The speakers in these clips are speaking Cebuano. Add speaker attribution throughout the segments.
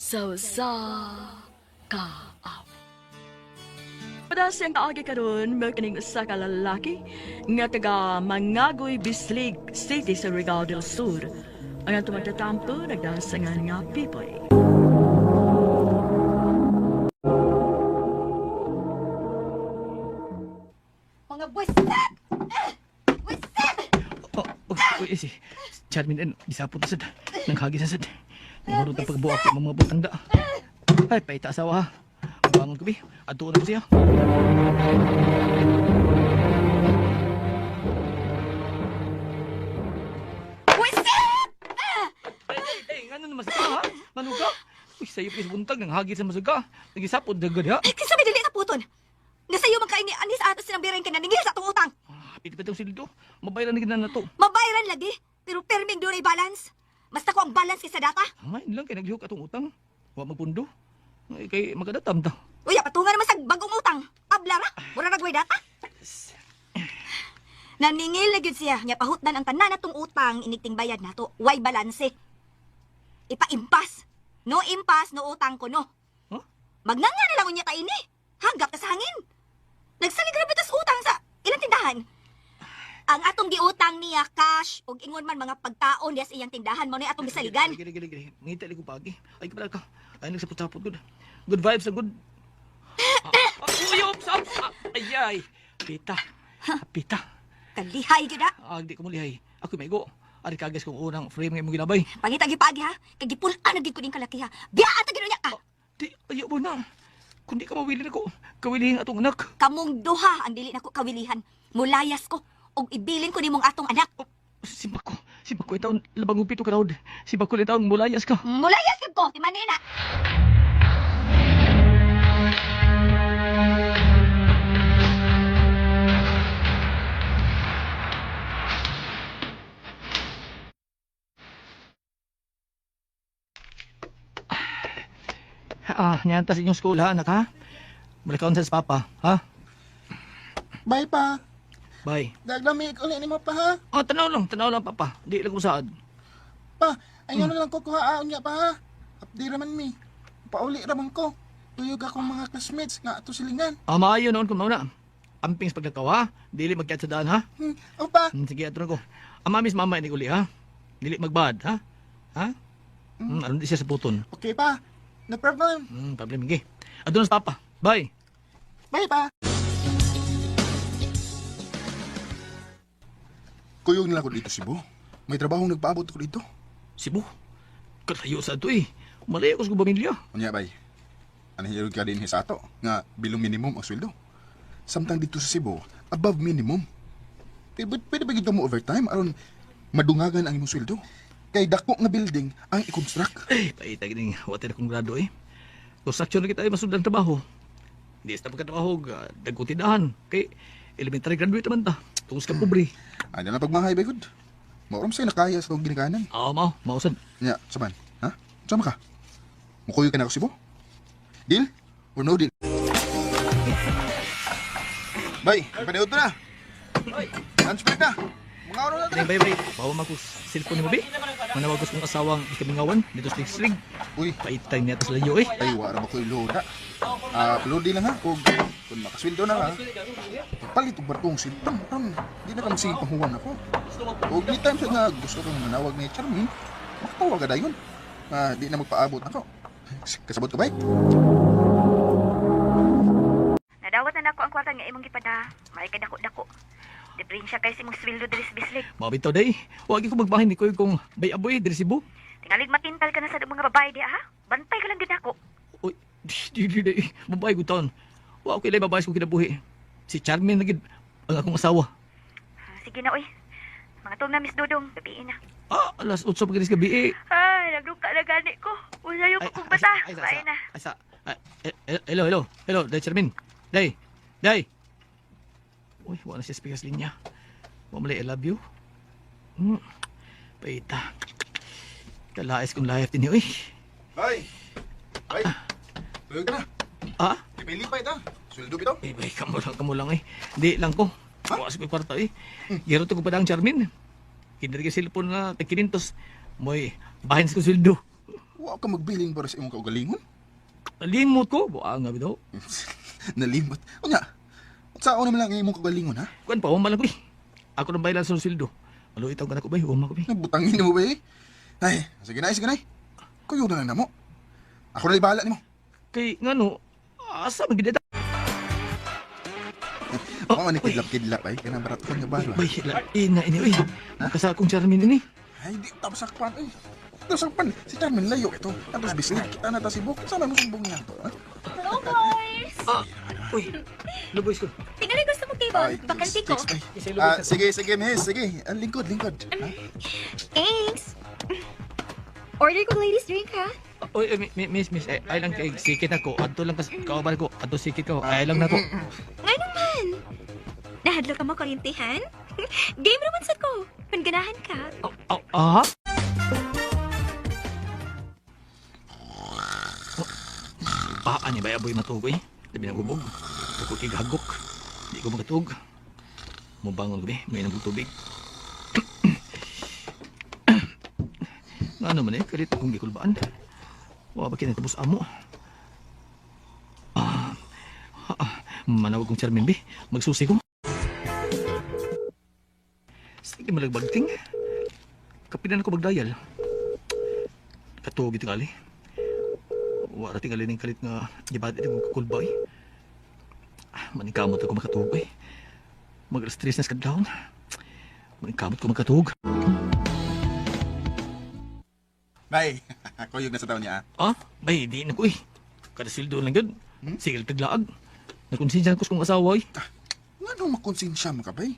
Speaker 1: Sa usa ka awit. Padasang kaagi karon mo kining usa ka lalaki nga taga Mangagoy, Bislig City sa Surigao del Sur. Ang atong magtatampo nagdasangan nga Pipoy.
Speaker 2: Mga buwisit! Buwisit!
Speaker 3: Oh, oh, oh, si Charmin, ano, gisapot na sad. Nanghagi sa sad. Nahurot ang pagbuak ng mga butang da. Ay, paita asawa ha. Bangon ko bi. Adto na ko siya.
Speaker 2: Buwisit!
Speaker 3: Ay, ay, ay, ngano na masaka ha? Manuga? Uy, sayo pis buntag, nanghagi sa masuga. Nagisapot dagad ha.
Speaker 2: Ay, kinsa may dili sa puton? Nasayo man kayo ni Anis atos silang birin kay naningil sa atong utang.
Speaker 3: Ah, piti pa itong sildo. Mabayaran na kita na to.
Speaker 2: Mabayaran lagi, pero perming dunay balance. Basta ko ang balance kaysa data.
Speaker 3: Ay, lang kay naglihok atong utang. Wa magpundo. Ay, kay magadatam ta.
Speaker 2: Uy, patungan naman sa bagong utang. Tabla ra, mura ragway data. Naningil na gyud siya, nya pahutdan ang tanan natong utang inigting bayad nato. Way balanse. Ipa-impas. No impas, no utang ko no.
Speaker 3: Huh?
Speaker 2: Magnanga na lang unya ta ini. Hanggap ka sa hangin. Nagsalig ra bitas utang sa ilang tindahan. Ang atong giutang niya cash ug ingon man mga pagtaon niya sa iyang tindahan mo na atong gisaligan.
Speaker 3: Gili, gili, gili. Mangita ko pagi. Ay, kapala ka. Ay, nagsapot-sapot. Good. Good vibes, good. Ah, ah, uy, oops, oops. Ah, ay, ay. Pita. Pita.
Speaker 2: Kalihay gyud ha.
Speaker 3: Ah, di ko mulihay. Ako may go. Ari kagas kong unang frame nga imong ginabay.
Speaker 2: Pangita gipagi ha. Kay gipul-an na gyud ko ning kalaki ha. Biyaan ta gyud unya ka.
Speaker 3: Di, ayaw mo na. Kung di ka mawili nako, kawilihin atong anak.
Speaker 2: Kamong duha ang dili nako kawilihan. Mulayas ko ug ibilin ko nimong atong anak.
Speaker 3: Oh, simbako. Simbako itaon, labang upito ka raod. Simbako itaon, mulayas ka.
Speaker 2: Mulayas gyud ko, ti manina.
Speaker 3: Ah, niyanta sa inyong school ha, anak ha? Malakaon sa papa, ha?
Speaker 4: Bye pa.
Speaker 3: Bye.
Speaker 4: Daglamig uli ni mo pa ha.
Speaker 3: Ah, tanaw lang, papa. Di lang ko saad.
Speaker 4: Pa, ay ano lang ko kuhaan niya pa ha. Updi raman mi. Pauli raman ko. Tuyog akong mga classmates nga ato silingan.
Speaker 3: Ah, maayo noon kung mauna. Amping sa paglakaw, ha? Dili magkiat sa daan, ha?
Speaker 4: O pa,
Speaker 3: Sige, ato na ko. Ang mamis mama ini uli, ha? Dili magbad, ha? Ha? Aron di siya sa puton.
Speaker 4: Okay pa. No problem.
Speaker 3: Problem sige. Ato na sa papa. Bye.
Speaker 4: Bye pa.
Speaker 5: Kuyog nila ko dito, Cebu. May trabahong nagpaabot ko dito.
Speaker 3: Cebu. Kalayo sa ato eh. Malay ako sa pamilya.
Speaker 5: Unya, bay. Ano ka din sa ato? Nga, below minimum ang sweldo. Samtang dito sa Cebu, above minimum. Pwede, pwede ba gito mo overtime aron madungagan ang imong sweldo? Kay dako nga building ang i-construct.
Speaker 3: Eh, paita gining wala na kong grado eh. Construction na kita ay masudang trabaho. Hindi sa pagkatrabaho, dagko tindahan. Kay elementary graduate naman ta. Tungos ka pobre.
Speaker 5: Ay na lang pagmahay, bay good. Mauram sa'yo nakaya sa itong ginikanan.
Speaker 3: Ah, mao, mausad.
Speaker 5: Nya, saman. Ha? Sama ka? Mukuyog ka na ako, Cebu? Deal or no deal? Bay, paniod na. Lunch break na. Mga oras na
Speaker 3: Ay, bay, bay. Bawa man ko cellphone ni mo, bi. Manawag ko sa kong asawang ikamingawan dito sa Ligslig.
Speaker 5: Uy,
Speaker 3: Paitay niya ta sa layo eh.
Speaker 5: ay wala ba ko'y loda? Ah, upload lang ha. Kung makasweldo na ha. Palit og barkong silpang ron. Di na ka magsige panghuwan ako. Og ni time sa nga gusto kong manawag ni Charmin, makatawag ka dayon. Ah, di na magpaabot ako. Kasabot ka ba?
Speaker 2: Nadawat na nako ang kwarta nga imong gipada. May ka dako-dako. Diferensya kay sa imong sweldo diri sa Bislig.
Speaker 3: Mabitaw day. Wag ko magbahin ni koy kung bay aboy diri Cebu.
Speaker 2: Tingalig matintal ka na sa mga babae di ha. Bantay ka lang gid ako.
Speaker 3: Uy, di di di. di. Babae ko taon. Wa ko ilay babae sa kong kinabuhi. Si Charmin na gid ang akong asawa.
Speaker 2: Ah, sige na oy. Mga tong na Miss Dudong, gabiin na.
Speaker 3: Ah, alas 8 pa gabi eh.
Speaker 2: Ay, nagduka na gani ko. Usayo ko kong bata.
Speaker 3: ay, sa,
Speaker 2: Bye na.
Speaker 3: ay, sa, ay, eh, eh, hello, hello, hello, Day Charmin. Day, Day. Uy, wala na siya speaker sa linya. Wa malay, I love you. Paita. Kalais kong life din uy.
Speaker 5: Bay! Bay! Tuyog ka na.
Speaker 3: Ah?
Speaker 5: Lipay-lipay ta. Sweldo bitaw.
Speaker 3: Eh, bay, kamo lang eh. Di lang ko. Wa sa ko'y kwarta eh. Giro to ko pa ang Charmin. Kindir kay cellphone na tag 500. Moy, bahin sa kong sweldo.
Speaker 5: Wa ka magbilin para sa imong kaugalingon.
Speaker 3: Limot ko, buang nga bitaw.
Speaker 5: Nalimot. Unya, unsaon naman lang ang imong kaugalingon ha?
Speaker 3: Kuan pa, human lang ko eh. Ako nang baylan sa sildo. Maluit ang kanak ko ba, human ko ba.
Speaker 5: Nabutangin mo ba eh? Ay, sige na, sige na. Kuyo na lang na mo. Ako na bahala nimo.
Speaker 3: Kay ngano, asa man gid
Speaker 5: Oh, Mao ni kidlap-kidlap ay kanang baraton nga bala.
Speaker 3: Bay, la, ina ini oy. Makasa akong Charmin ini.
Speaker 5: Ay, di tapos sakpan eh. Tapos sakpan. Si Charmin layo ito. Tapos bislig kita na ta si Buk. Sama mo sumbong niya to. Ha?
Speaker 2: Hello, boys!
Speaker 3: Ah, uy. Luboys ko.
Speaker 2: Tingali gusto mo table.
Speaker 5: Ay,
Speaker 2: Bakante ko.
Speaker 5: ay.
Speaker 3: Isa
Speaker 5: Ah, sige, sige, miss. Sige. Ang lingkod, lingkod. Ha?
Speaker 2: Thanks! Order ko ladies drink, ha?
Speaker 3: Oy, eh, miss, miss, ay, ay lang kay sikit ako. Adto lang kas kauban ko. Adto sikit ko. Ay lang nako.
Speaker 2: Nga naman! Nahadlo ka mo kuryentihan? Game naman sa ko. Panganahan ka.
Speaker 3: Oh, oh, ah. Paa ni ba aboy matuog eh. Labi ng hubog. Ako kay gagok. Di ko makatuog. Mubangon ko be, may nang tubig. Ano man eh, kalit akong gikulbaan. Wa ba kinatubos amo? Ah, ah, manawag kong chairman be, magsusi ko. Sige malagbagting. Kapinan ko magdayal. Katuog ito kali. Wala tingali ning kalit nga gibati ko kukulba eh. Ah, maningkamot ako makatuog eh. Mag-alas tres na sa kadlawon. Maningkamot ko makatuog.
Speaker 5: Bay, kuyog na sa taon niya. ah.
Speaker 3: Ah, bay, di na ko eh. Kada sweldo lang yun. Sige, taglaag. Nakonsensya ko sa kong asawa eh.
Speaker 5: Nga nung makonsensya mo ka, bay.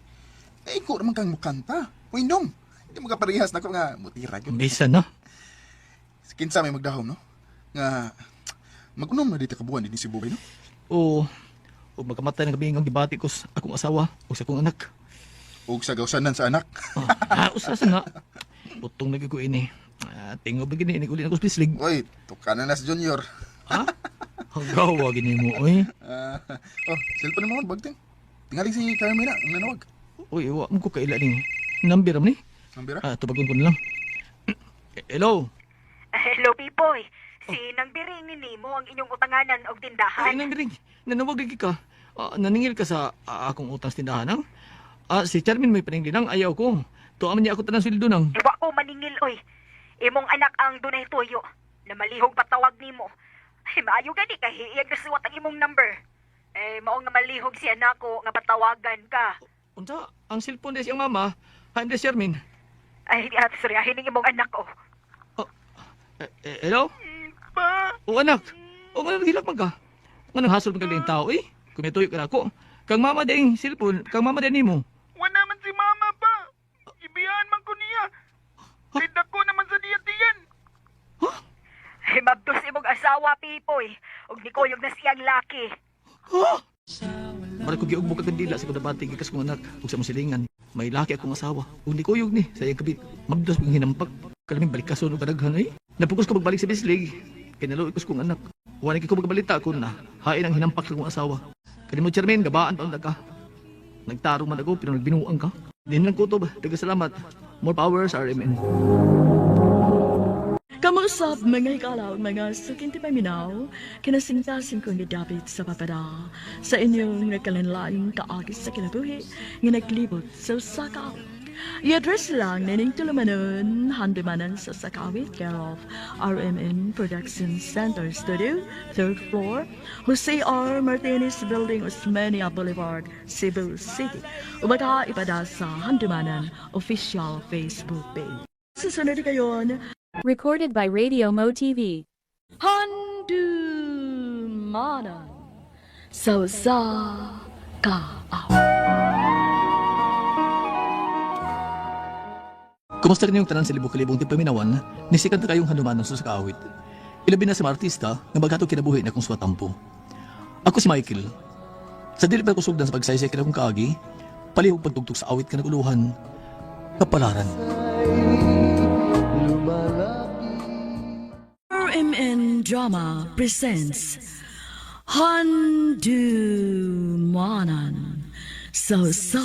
Speaker 5: Eh, ikaw naman kang mukanta. Uinom. Hindi mo kaparehas na ko nga mutira yun.
Speaker 3: Bisa na.
Speaker 5: Kinsa may magdahom, no? Nga, mag-unom na dito kabuan din si Bubay, no?
Speaker 3: Oo. O magkamatay na kami ang gibati ko sa akong asawa o sa akong anak.
Speaker 5: Ug sa gawsanan sa anak.
Speaker 3: Ah, usasa nga. Putong lagi ko ini. Ah, tingob lagi ni, ini ako sa pislig.
Speaker 5: Uy, tukanan na si Junior.
Speaker 3: Ha? Hanggawa gini mo, oy.
Speaker 5: Ah, oh, cellphone mo, bagting. Tingali si Carmina, ang nanawag.
Speaker 3: Uy, wa mo ko kaila ni. Number man ni.
Speaker 5: Ang bira.
Speaker 3: Ah, tubagon ko na lang. Hello.
Speaker 6: Hello, Pipoy. Si Nang Biring ni Nemo ang inyong utanganan og
Speaker 3: Ay,
Speaker 6: tindahan.
Speaker 3: nang ring. Nanawag lagi ka. Ah, naningil ka sa akong utang sa tindahan, ang? Ah, si Charmin may paninglinang ayaw ko. Tuwa man niya ako tanang sweldo nang.
Speaker 6: Iwa ko maningil, oy. Imong anak ang dunay tuyo. Na malihog patawag nimo. Ay, maayo gani kay iyang nasuwat ang imong number. Eh, maong nga malihog si anak ko nga patawagan ka.
Speaker 3: Unsa, ang cellphone des siyang mama, hain des Charmin.
Speaker 6: Ay, di at sorry, ning imong anak ko.
Speaker 3: Eh, eh, hello? O anak, o nga naghilak man ka. Nga nang hasol man ka ng tao eh. Kumituyo ka na ako. Kang mama ding cellphone, kang mama din nimo.
Speaker 4: Wala man si mama pa. Ibihan man ko niya. Kay dako naman sa diya tiyan.
Speaker 6: Ay, mabdos imong asawa, Pipoy. Og nikuyog na siyang laki.
Speaker 3: Ha? Mara ko giugbo ka kandila sa kudabati gikas kong anak ug sa mong silingan. May laki akong asawa. Ug nikuyog ni sa iyang kabit. Mabdos kong hinampak. Kalaming balik kason og kadaghan ay. Napugos ko magbalik sa bislig. Kay naluoy ko sa kong anak. Wala ko magbalita kun na hain ang hinampak sa kong asawa. Kanimo chairman gabaan pa ka. Nagtarong man ako pero nagbinuang ka. Din lang kutob. Daghang salamat. More powers RMN.
Speaker 1: Kamusap mga higala ug mga suking tipaminaw, kinasingkasing kong gidapit sa papada sa inyong nagkalanlaing kaagi sa kinabuhi nga naglibot sa usa ka awit. I-address lang nining tulumanon, handumanan sa Sakawit, care of RMN Production Center Studio, third floor, Jose R. Martinez Building, Osmeña Boulevard, Cebu City. Umaga ipada sa Handumanan official Facebook page. Susunod kayon,
Speaker 7: Recorded by Radio Mo TV.
Speaker 1: Handumanan sa usa ka awit.
Speaker 3: Kumusta kanyong tanan sa libok-libong tipaminawan, nisikan ta kayong handumanan sa kaawit. Ilabi na sa mga artista nga maghatog kinabuhi na kung swatampo. Ako si Michael. Sa dili pa ko sugdan sa pagsaysay kina kong kaagi, palihog pagtugtog sa awit kanaguluhan, kapalaran.
Speaker 1: RMN Drama presents Handumanan sa usa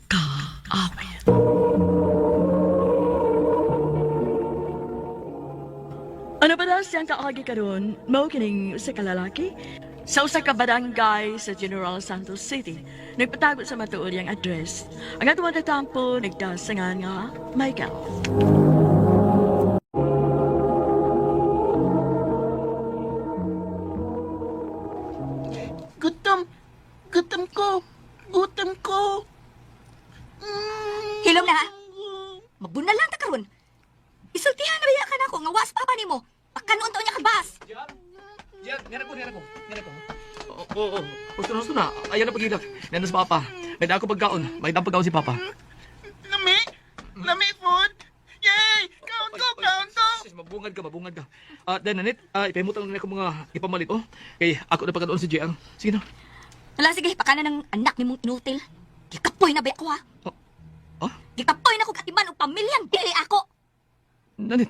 Speaker 1: ka awit. Ano ba na siyang kaagi karon mao kining usa ka lalaki sa usa ka barangay sa General Santos City. Nagpatago sa matuod iyang address. Ang atong tatampo nagdasangan nga Michael.
Speaker 4: Gutom. Gutom ko. Gutom ko. Mm.
Speaker 2: Hilom na ha. Magbunal lang ta karon. Isultihan na biya ka nako nga was papa nimo. Pakanon taon niya kabas.
Speaker 3: Jan, nera ko, nera ko, nera ko. Oo, oo, oo. Gusto na, gusto na. Ayan na pag-ilak. Nandun si Papa. May dako pagkaon. May dako pagkaon si Papa.
Speaker 4: Lami. Lami food. Yay! Count ko, count ko.
Speaker 3: Sis, mabungad ka, mabungad ka. Ah, then, Nanit, ipahimutang na ko mga ipamalit, oh. Kay ako na pagkaon si JR. Sige na.
Speaker 2: Wala sige, pakanan ng anak nimong inutil. Gikapoy na ba ako ha?
Speaker 3: Oh. Ah?
Speaker 2: Gikapoy na ko katiman og pamilyang dili ako.
Speaker 3: Nanit.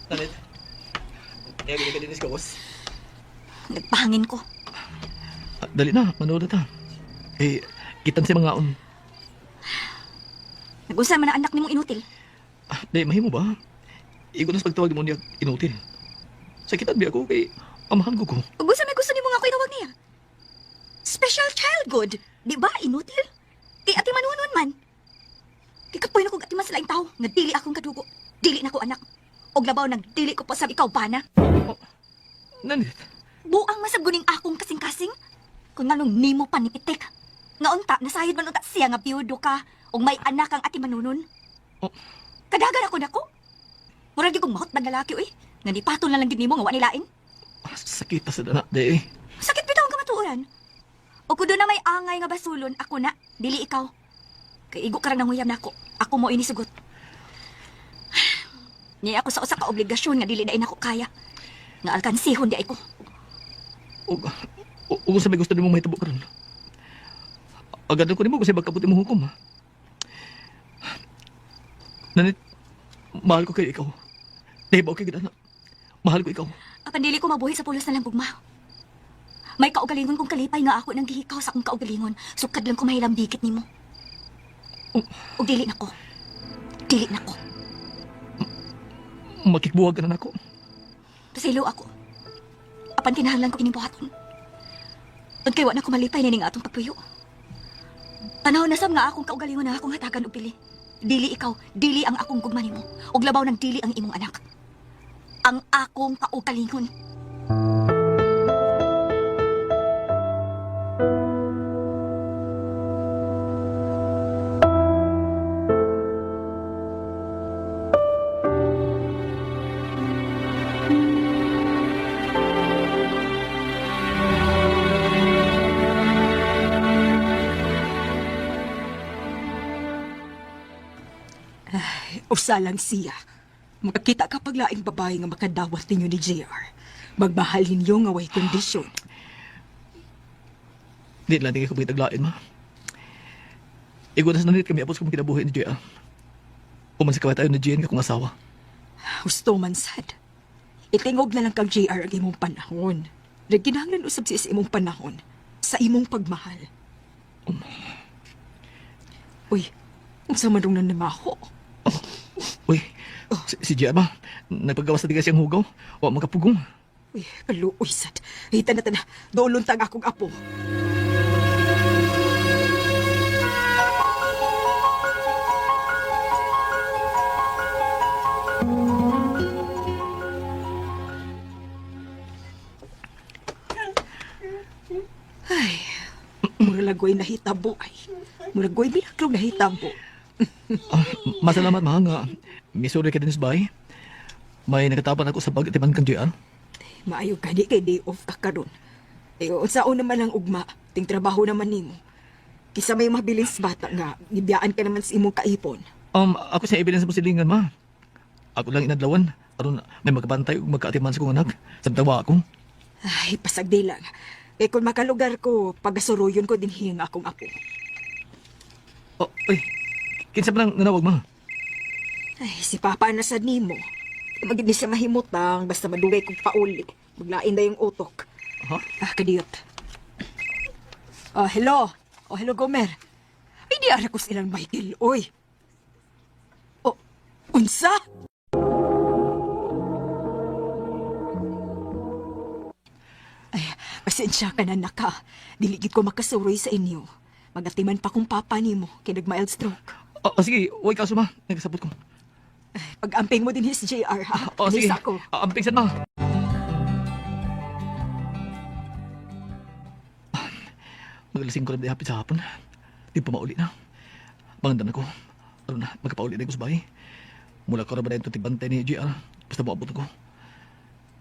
Speaker 3: Nanit. Kaya ka din sa kawas.
Speaker 2: Nagpahangin ko.
Speaker 3: Ah, dali na, manood na ta. Eh, kitan si mga on.
Speaker 2: Nag-usa man ang anak nimong inutil.
Speaker 3: Ah, di, mahimo ba? Igo na sa pagtawag mo niya inutil. Sakitan bi ako kay amahan ko ko.
Speaker 2: Ug unsa may gusto nimo nga ako itawag niya? Special child good. Di ba inutil? Kay ati manunon man. Kay kapoy na kog ati man sa laing tao nga dili akong kadugo. Dili na ko anak. Og labaw nang dili ko pa sab ikaw bana.
Speaker 3: Nanit,
Speaker 2: Buang masab guning akong kasing-kasing. Kung nganong nimo pa ni pitik. Nga unta nasayod man unta siya nga biyudo ka ug may anak ang ati manunon.
Speaker 3: Oh.
Speaker 2: Kadagan ako nako. Murag gyud kong mahot na lalaki uy. Nga nipatol na lang gid nimo nga wa nilain.
Speaker 3: ah, sakit ta sa dana, di eh.
Speaker 2: Sakit bitaw ang kamatuoran. O kung doon na may angay nga basulon, ako na, dili ikaw. Kay igo ka nang uyab nako. Ako mo inisugot. Niya ako sa usa ka obligasyon nga dili na inako kaya. Nga alkansihon di ay ko.
Speaker 3: Ug ug sa may gusto nimo mahitabo karon. Agad ko nimo kasi magkabuti mo hukom. ha? Nanit, mahal ko kayo ikaw. Di ba okay gid ana? Mahal ko ikaw.
Speaker 2: Apan dili ko mabuhi sa pulos na lang gugma. May kaugalingon kong kalipay nga ako nang gihikaw sa akong kaugalingon. Sukad lang ko mahilambigit nimo.
Speaker 3: Oh.
Speaker 2: Og dili nako. Dili nako.
Speaker 3: Makikbuwag ka na nako.
Speaker 2: Pasaylo ako. Apan kinahanglan ko kining buhaton. Tungod kay wa na ko malipay nining atong pagpuyo. Panahon na sab nga akong kaugalingon na akong hatagan og pili. Dili ikaw, dili ang akong gugma nimo. Ug labaw nang dili ang imong anak. Ang akong kaugalingon.
Speaker 8: Usa lang siya. Makakita ka paglaing babae nga makadawat ninyo ni JR. Magmahal ninyo nga way kondisyon.
Speaker 3: Di lang tingin ko pagkitaglain, ma. Igo na sa nanit kami apos kung kinabuhi ni JR. Uman sa kaway tayo ni Jean akong asawa.
Speaker 8: Husto man sad. Itingog na lang kag JR ang imong panahon. Nagkinahanglan usab siya sa imong panahon. Sa imong pagmahal. Uy, unsa man rong nanamaho?
Speaker 3: Uy, si JR ba? Nagpagawas na di kasi ang hugaw. Wa makapugong.
Speaker 8: Uy, kaluoy sad. Ay, tana tana, doolon tang akong apo. Ay, murag goy nahitabo ay. Murag goy milaklong nahitabo.
Speaker 3: Ah, masalamat ma nga. Misuri ka din sa bahay. May nakatapan ako sa bag at iban kang JR.
Speaker 8: Maayo gani kay day off ka karon. Eh, unsaon naman ang ugma, ting trabaho naman nimo. Kisa may mabilis bata nga, gibiyaan ka naman sa imong kaipon.
Speaker 3: Ako sa evidence mo silingan ma. Ako lang inadlawan. Aron may magkabantay ug magkaatiman sa kong anak. Samtang wa ako.
Speaker 8: Ay, pasagdi lang. Kay kung makalugar ko, pagasuruyon ko din hiyang akong apo.
Speaker 3: Oh, ay. Kinsa pa nang nanawag ma?
Speaker 8: Ay, si Papa na sad nimo. Magid ni siya mahimutang basta madugay kog pauli. Maglain na yung utok.
Speaker 3: Ha?
Speaker 8: Ah, kadiyot. Oh, hello. Oh, hello, Gomer. Ay, di ara ko silang Michael, oy. Oh, unsa? Ay, pasensya ka na, naka. Dili gid ko makasuroy sa inyo. Magatiman pa kong papa nimo kay nag-mild stroke.
Speaker 3: Oh, oh, sige, huwag kaso ma. Nagsabot ko.
Speaker 8: Pag-amping mo din his JR, ha?
Speaker 3: Oh, sige.
Speaker 8: Kanisa ko.
Speaker 3: Ah, amping sad ma. Magalasing ko na di hapit sa hapon. Di pa mauli na. Pangandam na ko. Ano na, magkapauli na ko sa bahay. Mula ko na ba na ito tigbantay ni JR. Basta maabot ko.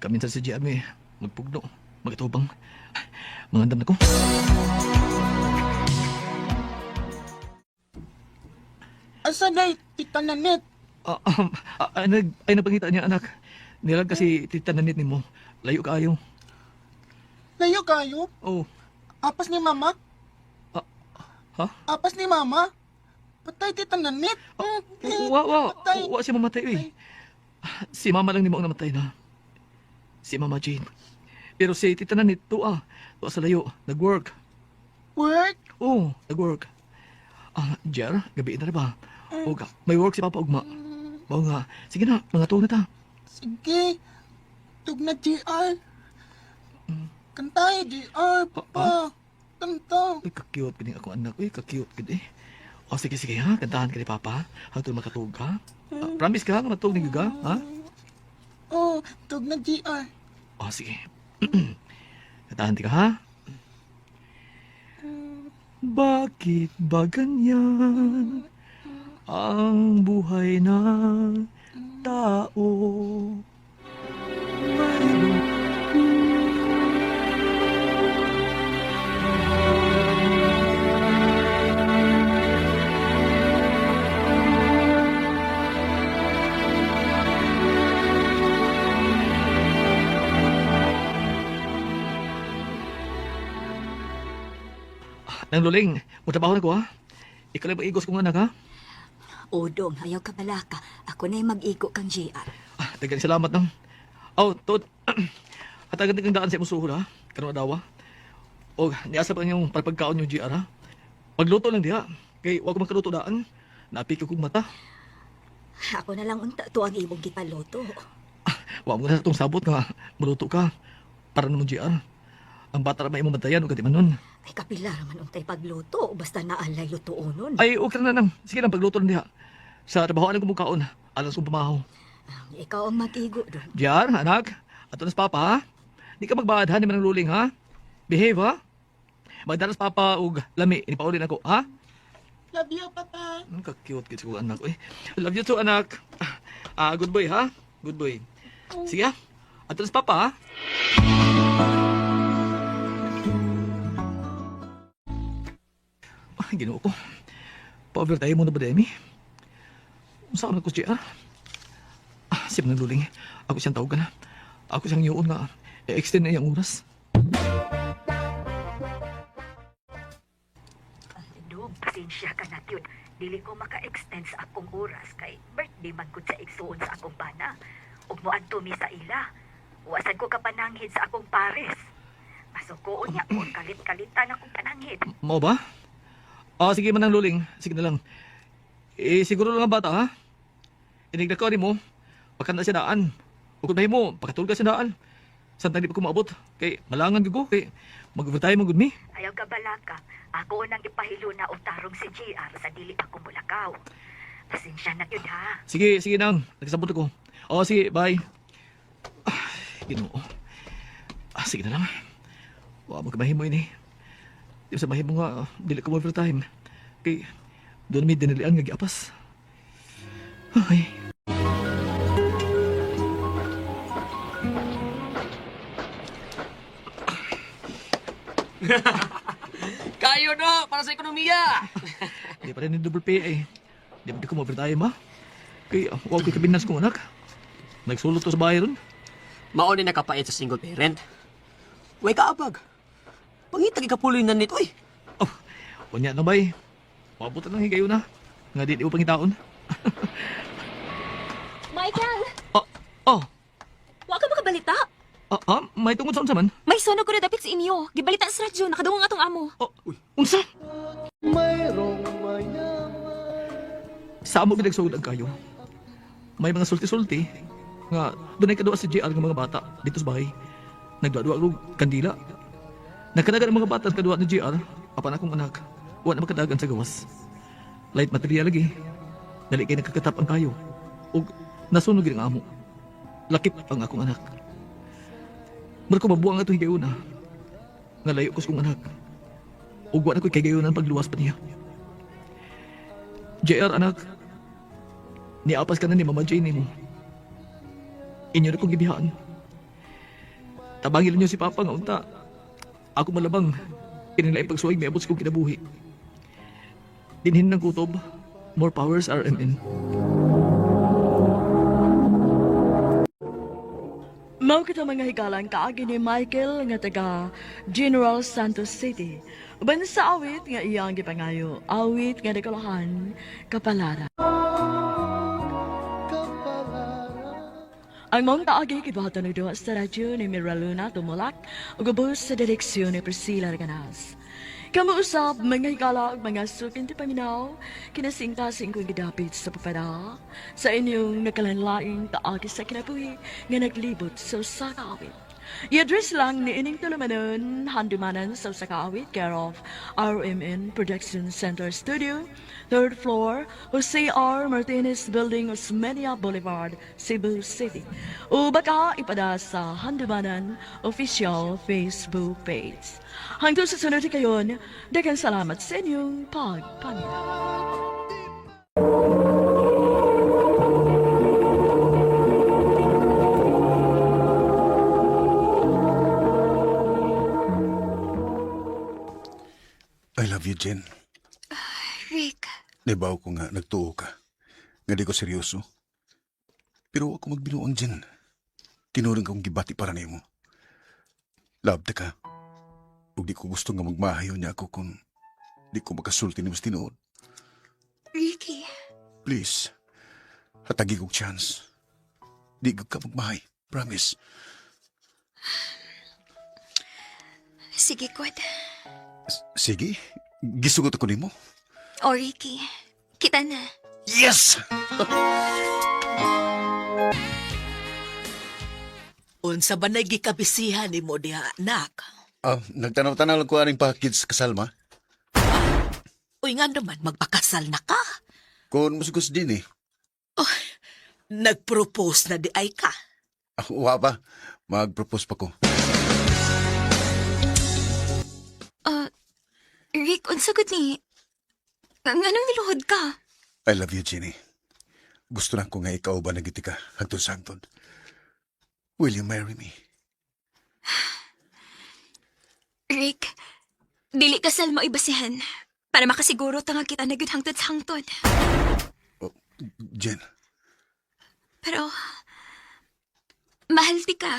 Speaker 3: Kaminsan si JR may magpugno, magkatubang. Mangandam na ko.
Speaker 4: Asa day, Tita Nanette?
Speaker 3: Ah, ay, napangita niya anak. Nilag kasi tita nanit nimo. Layo kaayo.
Speaker 4: Layo kayo?
Speaker 3: Oh,
Speaker 4: Apas ni Mama?
Speaker 3: Ah, ha?
Speaker 4: Apas ni Mama? Patay, Tita Nanette.
Speaker 3: Wa, wa,
Speaker 4: Patay.
Speaker 3: wa siya mamatay, uy. Si mama lang nimo ang namatay na. Si Mama Jane. Pero si tita nanit, tuwa. Tuwa sa layo. Nag-work.
Speaker 4: Work?
Speaker 3: Oh, nag-work. Ah, Jer, gabi na ba? Oga, may work si Papa Ugma. Mao nga. Sige na, mga tuog na ta.
Speaker 4: Sige. Tug na GR. Kantay, GR, Papa. Kanta.
Speaker 3: Uy, ka-cute gini ako anak. Uy, ka-cute gini. O, sige, sige ha. Kantahan ka ni Papa. Hangtod makatuog ka. Ah, promise ka, nga matuog ni ka, ha?
Speaker 4: Oh, tug na GR.
Speaker 3: O, sige. Kantahan ka, ha? Bakit ba ganyan ang buhay ng tao? Mayroon Nang luling, mutrabaho na ko ha. Ikaw lang igos kong anak ha.
Speaker 2: Odong, ayaw ka balaka. Ako na'y mag-igo kang JR.
Speaker 3: Ah, daghang salamat nang. Oh, tod. Hatagan kang daan sa imong suhol ha. Karon adlaw. Og niasa pa inyong palpagkaon yung GR ha. Pagluto lang diha. Kay wa ko makaluto daan. Napi ko kong mata.
Speaker 2: Ako na lang unta to ang imong gipaluto.
Speaker 3: Wa mo na sa itong sabot nga maluto ka. Para naman GR. Ang bata ra may imong bantayan ug katimanon.
Speaker 2: Ay kapila raman untay pagluto basta naalay lutuonon.
Speaker 3: Ay, okay na nang. Sige lang pagluto lang diha. Sa trabaho anong kumukhaon. Alas kong pamahaw.
Speaker 2: Ikaw ang mag-igo dong.
Speaker 3: JR, anak. Ato na sa papa, ha? Di ka magbaad, ha? Di man ang luling, ha? Behave, ha? Magdalas papa og lami. Inipaulin ako, ha?
Speaker 4: Love you, Papa.
Speaker 3: Ang ka-cute kid ko anak, eh. Love you too, anak. Ah, good boy, ha? Good boy. Sige, ha? Ato na sa papa, ha? Ay, ginoo ko. Pa-overtime mo na ba, Demi? Unsa ka na ko, JR? Ah, siya nang luling. Ako siyang tawagan, ha? Ako siyang yuon nga. I-extend na iyang oras.
Speaker 6: Dong, pasensya ka na yun. Dili ko maka-extend sa akong oras kay birthday man gud sa igsuon sa akong bana. Ug moadto mi sa ila. Wasan ko kapananghid sa akong pares. Masukoon niya ko kalit-kalitan akong pananghid.
Speaker 3: Mao ba? Ah, sige manang luling. Sige na lang. Eh, siguro lang ang bata, ha? Inigda ko rin mo. Pagkanda siya daan. Ukod na mo, pagkatulog ka siya daan. Saan di pa ko maabot? Kay, malangan ko. Kay, mag-overtime mo, me.
Speaker 6: Ayaw ka balaka. Ako nang ipahilo na og tarong si JR sa dili ako mulakaw. Pasensya na yun ha.
Speaker 3: Sige, sige nang. Nagsabot ako. Oh, sige, bye. Ah, ginoo. Ah, sige na lang. Wa mo ka mahimo ini. Di ba sa mahimo nga, dili ko overtime. Kay, doon may dinilian nga giapas. Ay.
Speaker 9: Kayo no, para sa ekonomiya.
Speaker 3: Di pa rin yung double pay eh. Di ba di ko overtime ha? Kay, wa ko kabinas kong anak. Nagsulot to sa bahay ron.
Speaker 9: Mao ni nakapait sa single parent. Way kaabag. Pangita ikapuloy na nito eh.
Speaker 3: Oh, unya na bay. Paabot na lang higayon na. Nga di di mo pangitaon.
Speaker 2: Michael,
Speaker 3: Oh, oh,
Speaker 2: wa ka makabalita.
Speaker 3: ah, ah, may tungod sa unsa man?
Speaker 2: May sunog ko na dapit sa inyo. Gibalita sa radyo, nakadungog atong amo.
Speaker 3: Oh, unsa? Sa amo ginagsugod ang kayo. May mga sulti-sulti nga dunay kadua si JR nga mga bata dito sa bahay. Nagduwa-duwa og kandila. Nagkadagan ang mga bata sa kaduwa ni JR apan akong anak. Wa na makadagan sa gawas. Light material lagi. Dali kay nagkakatap ang kayo. Ug nasunog gid ang amo. Lakip ang akong anak. Mura ko mabuang ato higayuna. Nga layo ko sa kong anak. Ug wa na ko'y kagayonan pagluwas pa niya. JR, anak. Niapas ka na ni Mama Jane mo. Inyo na kong gibihaan. Tabangin niyo si Papa nga unta. Ako malabang. Kinila pagsuway may abot sa kong kinabuhi. Dinhin ng kutob. More powers RMN.
Speaker 1: Mao kita mga higalang kaagi ni Michael nga taga General Santos City. Uban sa awit nga iyang gipangayo, awit nga dekolahan kapalara. Ang mong kaagi gibuhaton og duha sa radyo ni Mira Luna Tumulak ug ubos sa direksyon ni Priscilla Reganas. Kamo usab mga higala ug mga sukin ti paminaw, kinasingkasing kong gidapit sa papada sa inyong nakalanlaing kaagi sa kinabuhi nga naglibot sa usa ka awit. I-address lang ni ining tulumanon, handumanan sa usa ka awit, care of RMN Production Center Studio, third floor, Jose R. Martinez Building, Osmeña Boulevard, Cebu City. O baka ipada sa Handumanan official Facebook page. Hangtod sa sunod kayon, daghang salamat sa inyong pagpaminaw.
Speaker 5: I love you, Jen.
Speaker 2: Rick,
Speaker 5: Nabaw ko nga, nagtuo ka. Nga di ko seryoso. Pero ako magbinuang, Jen. Tinuring kong gibati para nimo. Love ta ka. Ug di ko gusto nga magmahayo niya ako kung di ko makasulti ni mas tinuod.
Speaker 2: Ricky.
Speaker 5: Please, hatagi kong chance. Di ko ka magmahay. Promise.
Speaker 2: Sige, God.
Speaker 5: Sige, gisugot ako nimo.
Speaker 2: O, Ricky. Kita na.
Speaker 5: Yes!
Speaker 10: Unsa ba na gikabisihan nimo diha, anak?
Speaker 5: Ah, nagtanaw-tanaw lang ko aning package kasal, ma.
Speaker 10: Uy nga naman, magpakasal na ka.
Speaker 5: Kung musugos din eh.
Speaker 10: Nag-propose na di ay ka.
Speaker 5: Ah, wa pa. Mag-propose pa ko.
Speaker 2: Rick, unsa gud ni? Nganong niluhod ka?
Speaker 5: I love you, Jenny. Gusto lang ko nga ikaw ba nagiti ka hangtod sa hangtod. Will you marry me?
Speaker 2: Rick, dili kasal mo ibasihan. Para makasiguro ta nga kita na gyud hangtod sa hangtod.
Speaker 5: Oh, Jen,
Speaker 2: Pero, mahal ti ka.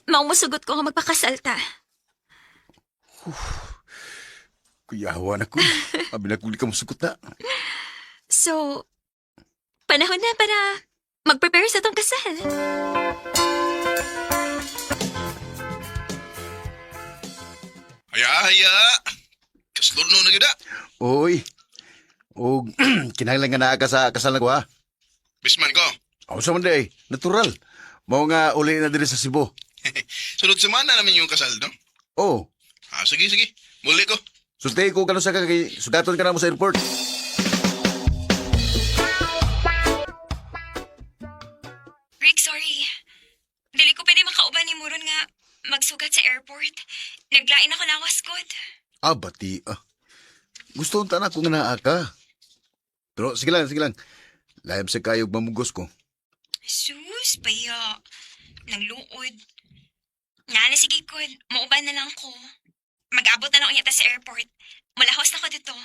Speaker 2: Maumusugot ko nga magpakasal ta.
Speaker 5: kuyawa na ko. Abi na kung di ka musugot na.
Speaker 2: So, panahon na para mag-prepare sa tong kasal.
Speaker 11: Haya, haya. Kaslurno na gyud ah.
Speaker 5: Oy. Og kinahanglan nga naa ka sa kasal na ko ha.
Speaker 11: Bisman ko.
Speaker 5: Ako sa man day, natural. Mao nga uli na diri sa Cebu.
Speaker 11: Sunod semana namin yung kasal, no?
Speaker 5: Oh,
Speaker 11: Ah, sige, sige. Muli ko.
Speaker 5: sulti ko kanu sa ka kay sugaton ka na mo sa airport.
Speaker 2: Rick, sorry. Dili ko pwede makauban ni Muron nga magsugat sa airport. Naglain ako lawas ko.
Speaker 5: Ah, bati ah. Gusto unta na kung naa ka. Pero sige lang, sige lang. Layam sa kayog mamugos ko.
Speaker 2: Sus, baya. Nangluod. Nala, sige ko. Mauban na lang ko. Mag-abot na lang unya ta sa airport. Malahos na ko dito.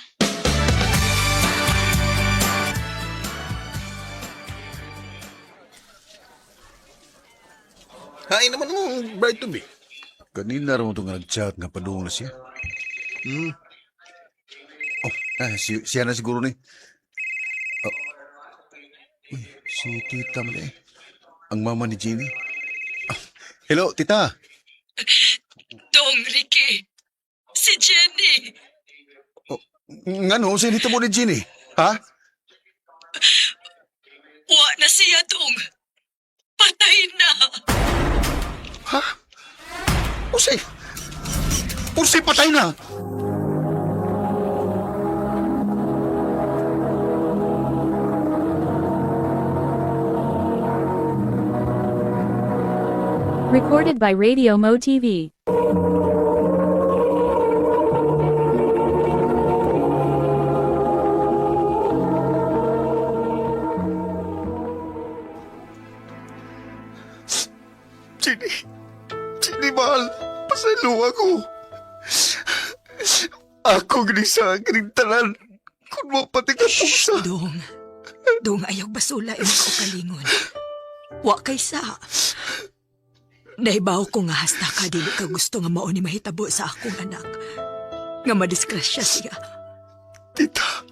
Speaker 11: Hain naman mo, bride to be.
Speaker 5: Kanina ra mo itong nag-chat nga padung na siya. Oh,
Speaker 12: Ah, siya na siguro ni. Oh. Uy, si tita man eh. Ang mama ni Jenny. Ah, hello, tita.
Speaker 1: Dong Ricky, si Jenny.
Speaker 12: Ngano, sa nito mo ni Jenny? Ha?
Speaker 1: Wa na siya, Dong. Patay na.
Speaker 12: Ha? Usay! Usay, patay na!
Speaker 7: Recorded by Radio Mo TV.
Speaker 12: Jenny! Jenny, mahal! Pasaylo ako! Ako gini sa gining tanan. Kung mo pati ka sa...
Speaker 8: Dong. Dong, ayaw basula imong kaugalingon. Wa kay sa. Nahibaw ko nga hasta ka dili ka gusto nga mao ni mahitabo sa akong anak. Nga madisgrasya siya.
Speaker 12: Tita!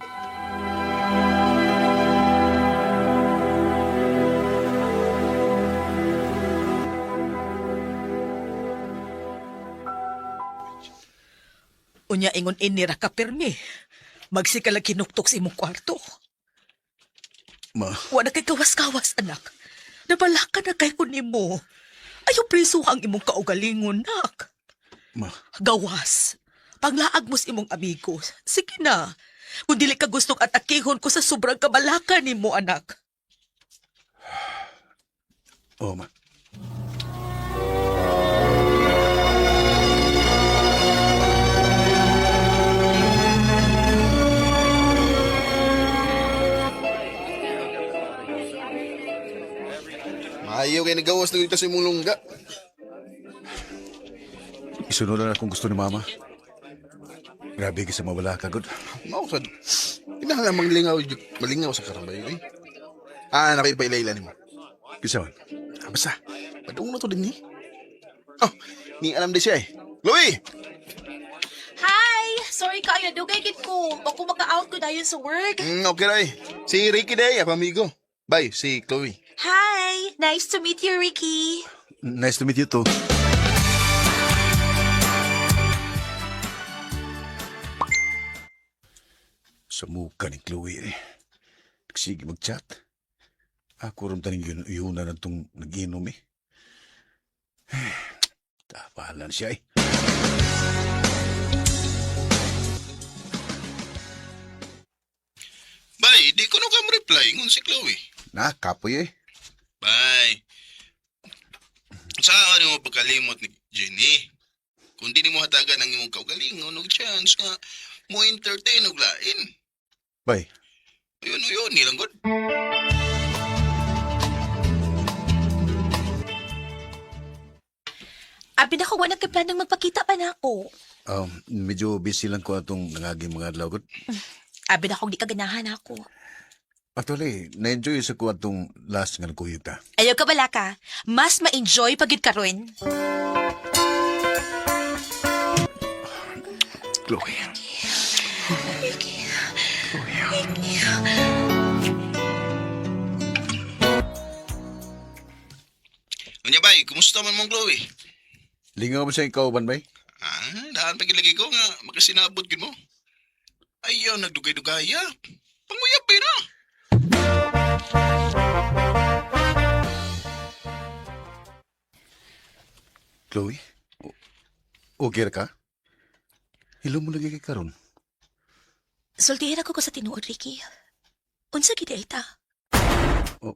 Speaker 10: Unya ingon ini ra ka pirmi. Magsikalag kinuktok sa imong kwarto.
Speaker 12: Ma,
Speaker 10: Wa na kay kawas-kawas anak. Nabalaka na kay ko nimo. Ayaw preso ang imong kaugalingon, nak.
Speaker 12: ma,
Speaker 10: Gawas. Panglaag mo sa imong amigo. Sige na. Kung dili ka gustong atakihon ko sa sobrang kabalaka nimo, anak.
Speaker 12: oh ma.
Speaker 11: Maayo kay nagawas na kita sa imong lungga.
Speaker 12: Isunod na akong gusto ni mama. Grabe ka sa mawala ka, good.
Speaker 11: Mao sad. Kinahanglan maglingaw, malingaw sa karambay eh. Ah, nakipailayla nimo.
Speaker 12: Kisa man.
Speaker 11: Ah, basta. Padung na to din ni. Oh, ni alam di siya eh. Chloe!
Speaker 10: Hi! Sorry kayo, dugay gid ko. Bako maka-out ko dayon sa work.
Speaker 11: Okay ra eh. Si Ricky day, ako amigo. Bye, si Chloe.
Speaker 10: Hi! Nice to meet you, Ricky.
Speaker 12: Nice to meet you too. Sa mukha ni Chloe eh. Sige mag-chat. Ako rin taning yun, yun na itong nag-inom eh. Tapalan siya eh.
Speaker 11: Bye, di ko no ka mo reply ngun si Chloe.
Speaker 12: Na, kapoy eh.
Speaker 11: Bye. Sa ano mo pagkalimot ni Jenny? Kung di nimo hatagan ang imong kaugalingon og chance nga mo entertain og lain.
Speaker 12: Bay,
Speaker 11: Ayun, ayun, nilang god.
Speaker 10: Abi na ko, wala kay planong magpakita pa na ako.
Speaker 12: medyo busy lang ko atong nangaging mga adlaw gud.
Speaker 10: Abi na kong di ka ganahan ako.
Speaker 12: Actually, na-enjoy sa ko atong last nga nagkuyog ta.
Speaker 10: Ayaw ka bala ka. Mas ma-enjoy pagid karon.
Speaker 12: Chloe.
Speaker 11: Unya bay, kumusta man mong Chloe?
Speaker 12: Lingaw mo siya ikaw, ban bay?
Speaker 11: Ah, daan pa gilagi ko nga makasinabot gid mo. Ayaw nagdugay-dugaya. Panguyab ba na?
Speaker 12: Chloe? Okay ra ka? Hilo mo lagi kay karon.
Speaker 10: Sultihin ako ko sa tinuod, Ricky. Unsa gid ay ta?
Speaker 12: Oh.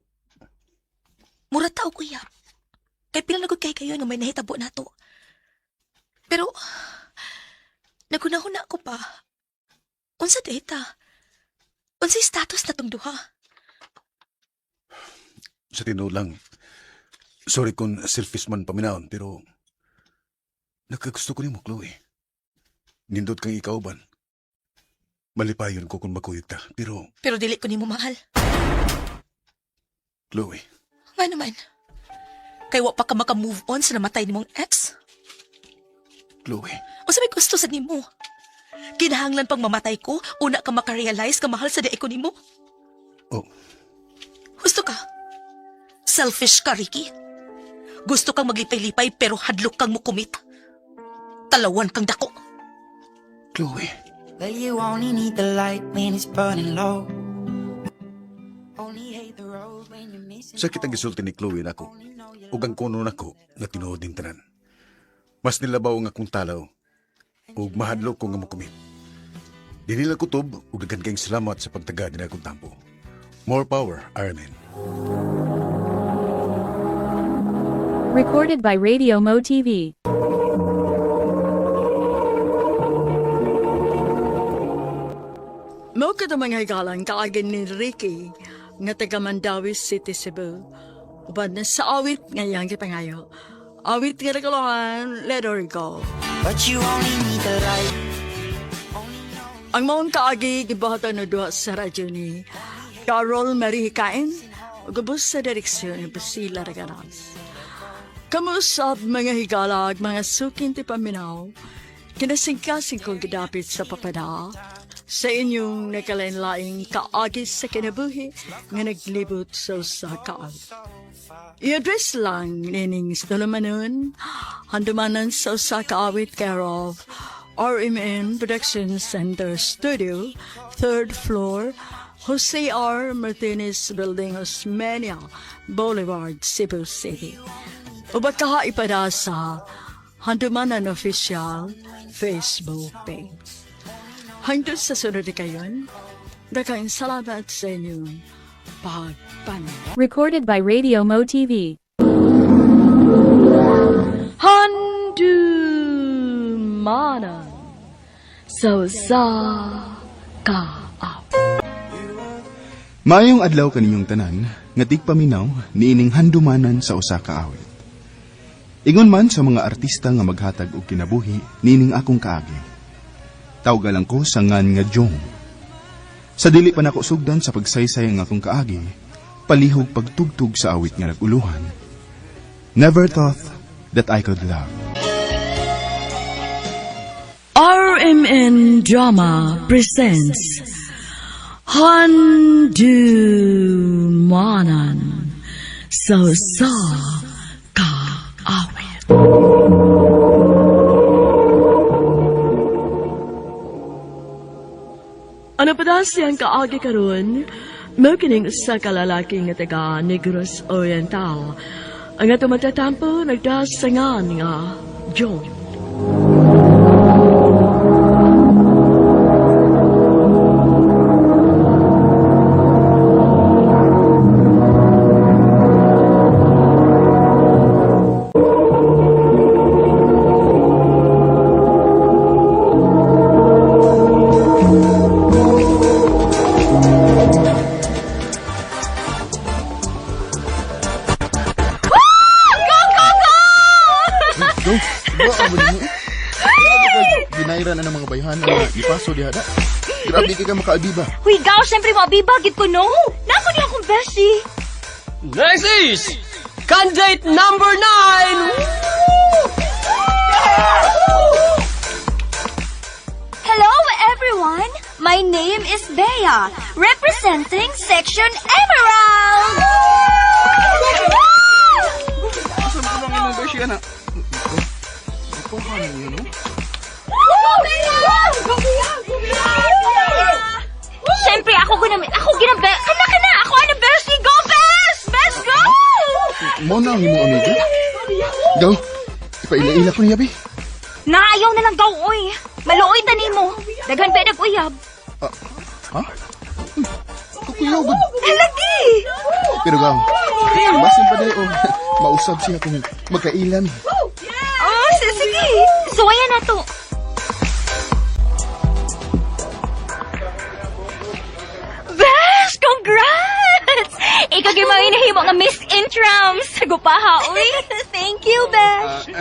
Speaker 10: Mura tao kuya. Kay pila na gud kay kayo nga may nahitabo nato. Pero nagunahuna ko pa. Unsa di ta? Unsa status na tong duha?
Speaker 12: Sa tinuod lang, sorry kung selfish man paminahon, pero nagkagusto ko nimo, Chloe. Nindot kang ikaw ban. Malipayon ko kung makuyog ta, pero
Speaker 10: Pero dili ko nimo mahal.
Speaker 12: Chloe,
Speaker 10: Nga naman. Kay wa pa ka maka-move on sa namatay nimong ex.
Speaker 12: Chloe,
Speaker 10: Unsa may gusto sa nimo? Kinahanglan pang mamatay ko, una ka makarealize ka mahal sa diay ko nimo.
Speaker 12: Oh.
Speaker 10: Gusto ka? Selfish ka, Ricky. Gusto kang maglipay-lipay pero hadlok kang mukumit. Talawan kang dako.
Speaker 12: Chloe.
Speaker 13: Well, you only need the light when it's burning low. Only hate the road when you're missing.
Speaker 12: Sakit ang gisulti ni Chloe nako. Ug ang kuno nako nga tinuod ning tanan. Mas nilabaw ang akong talaw ug mahadlok ko nga mokumit. Dili lang kutob ug daghan kayong salamat sa pagtaga din akong tampo. More power, Iron Man.
Speaker 7: Recorded by Radio Mo TV.
Speaker 1: Mao kadto mga higalan kaagin ni Ricky nga taga Mandawi City, Cebu. Uban na sa awit nga iyang gipangayo. Awit nga naguluhan, let her go.
Speaker 13: But you only need the light.
Speaker 1: Ang maong kaagi gibuhatan na duha sa radyo ni Carol Marie Hikain ug ubos sa direksyon ni Priscilla Reganas. Kamusab mga higalag, mga sukin ti paminaw, kinasingkasing kong gidapit sa papada, sa inyong nakalain-laing kaagi sa kinabuhi nga naglibot sa usa ka awit. I-address lang nining Stulumanon, handumanan sa usa ka awit care of RMN Production Center Studio, third floor, Jose R. Martinez Building, Osmeña Boulevard, Cebu City. O baka ipada sa Handumanan Official Facebook page. Hangtod sa sunod na kayon, daghang salamat sa inyong pagpanaw.
Speaker 7: Recorded by Radio Mo TV.
Speaker 1: Handumanan sa usa ka awit.
Speaker 5: Maayong adlaw kaninyong tanan nga tigpaminaw niining handumanan sa usa ka awit. Ingon man sa mga artista nga maghatag og kinabuhi niining akong kaagi. Tawgalan ko sa ngan nga Jong. Sa dili pa nako sugdan sa pagsaysay ang akong kaagi, palihog pagtugtog sa awit nga naguluhan. Never thought that I could love.
Speaker 1: RMN Drama presents Handumanan sa usa ka awit. Ano pa daw siyang kaagi karon? Mao kining usa ka lalaki nga taga Negros Oriental. Ang ato matatampo nagdasangan nga John.
Speaker 5: Go! Go! Amo ninyo. Ginayra na ng mga bayhan na ipaso diha da. Grabe kay ka makaabiba.
Speaker 2: Huy, gaw, syempre mo, abibagit ko, no? Nako niya akong beshi.
Speaker 9: Next is candidate number 9!
Speaker 2: Hello, everyone! My name is Bea, representing Section Emerald!
Speaker 5: Asa mo lang imong beshi ana? Kuha niyo no?
Speaker 2: Siyempre, ako ginam... Ako ginam... Kana, kana! Ako ano, Beshi! Go, Besh! Besh, go!
Speaker 5: Mo na ang imong amiga. Go. Ipaila-ila ko niya bi.
Speaker 2: Naayaw na lang gaw, oy! Maluoy ta nimo. Daghan pa nag-uyab.
Speaker 5: Ha? Uy, Kukuyaw gud.
Speaker 2: Lagi!
Speaker 5: Pero gaw. Basin pa dai o mausab siya kung magkailan.
Speaker 2: Oh, sige. Suwayan na to. Besh, congrats! Ikaw gyud mga inahimo nga Miss Intrams sa Gupaha, uy. Thank you, Besh.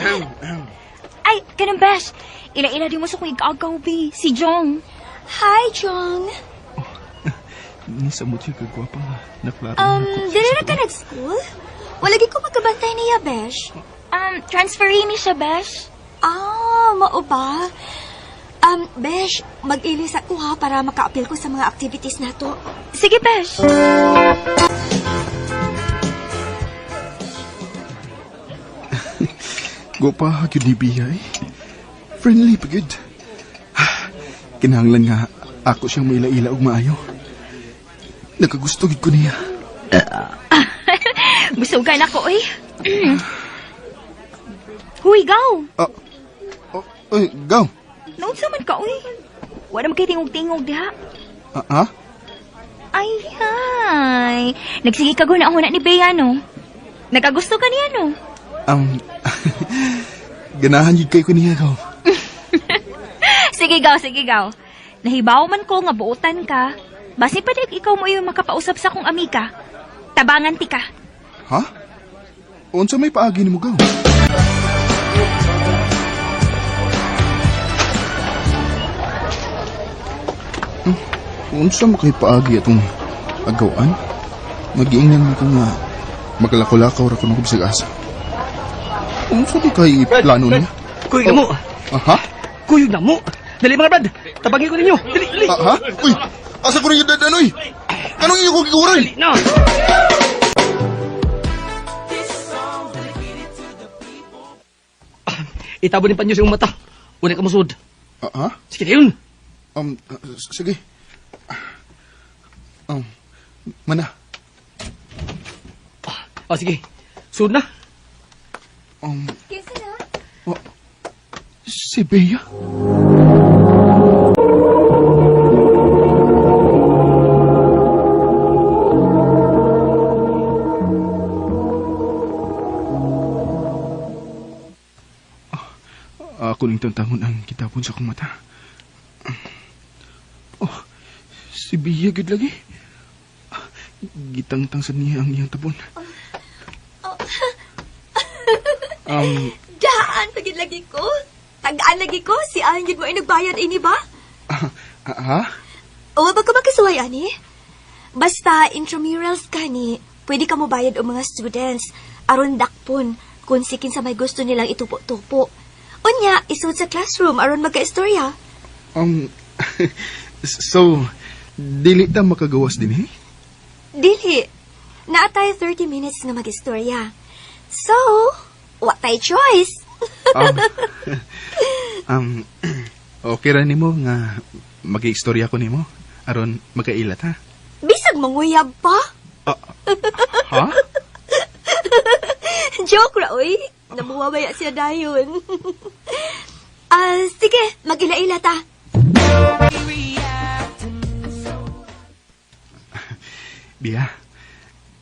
Speaker 2: Ay, ganun, Besh. Ila-ila di mo sa kong igagaw, be. Si Jong. Hi, Jong.
Speaker 5: Ni sa mo siya kagwapa nga. Naklaro
Speaker 2: Dili na ka nag-school? Wala gid ko magkabantay niya, Besh. Transferee ni siya, Besh. Ah, mao ba? Besh, mag-ilis ako ha para maka-appeal ko sa mga activities nato.
Speaker 6: Sige, Besh.
Speaker 5: Gopa, gyud ni Bia eh. Friendly pa gyud. Kinahanglan nga ako siyang maila-ila og maayo. Nakagusto gyud ko niya.
Speaker 6: Busugan ako, eh. Huy, gaw.
Speaker 5: Oh, oy, gaw.
Speaker 6: Naunsa man ka, uy. Wala man kay tingog-tingog diha.
Speaker 5: Ah, ha?
Speaker 6: Ay, hay. Nagsige ka guna ni Bea, no? Nakagusto ka niya, no?
Speaker 5: Ganahan gyud kay ko niya, gaw.
Speaker 6: Sige, gaw, sige, gaw. Nahibaw man ko nga buotan ka. Basi pa di ikaw mo yung makapausap sa akong amiga. Tabangan ti ka.
Speaker 5: Ha? Unsa may paagi nimo, gaw? Unsa mo kay paagi atong agawan? Magiingnan man ko nga maglakaw-lakaw ra kuno ko bisag asa. Unsa di kay plano niya?
Speaker 3: Kuyog na mo.
Speaker 5: Aha?
Speaker 3: Kuyog na mo. Dali mga brad, tabangin ko ninyo. Dali, dali.
Speaker 5: Ha? Uy, asa ko ninyo dadanoy? Anong inyo kong giguray?
Speaker 3: Dali na. Itabo ni panyo sa iyong mata. Una ka musod.
Speaker 5: Ha?
Speaker 3: Sige na yun.
Speaker 5: Sige. Mana.
Speaker 3: Oh, sige. Sud na.
Speaker 2: Kinsa na?
Speaker 5: Oh, si Bea? Ako ning tantangon ang kitabon sa akong mata. Oh, si Bea gid lagi. Gitangtang sa niya ang iyang tabon.
Speaker 2: Daan pagid lagi ko. Tagaan lagi ko. Si Ann gid mo ay nagbayad ini ba?
Speaker 5: Ha?
Speaker 2: O ba ka makasuway ani? Basta intramurals ka ni, pwede ka mobayad og mga students aron dakpon kung sikin sa may gusto nilang itupo-tupo. Unya, isud sa classroom aron magka-istorya.
Speaker 5: So, dili ta makagawas din eh?
Speaker 2: Dili. Naa tayo 30 minutes nga mag-istorya. So, wa tay choice.
Speaker 5: Okay ra nimo nga mag-istorya ko nimo aron magkailat ha.
Speaker 2: Bisag manguyab pa.
Speaker 5: Ha?
Speaker 2: Joke ra oy. Namuwawaya siya dayon. Sige, mag-ila-ila ta.
Speaker 5: Bia,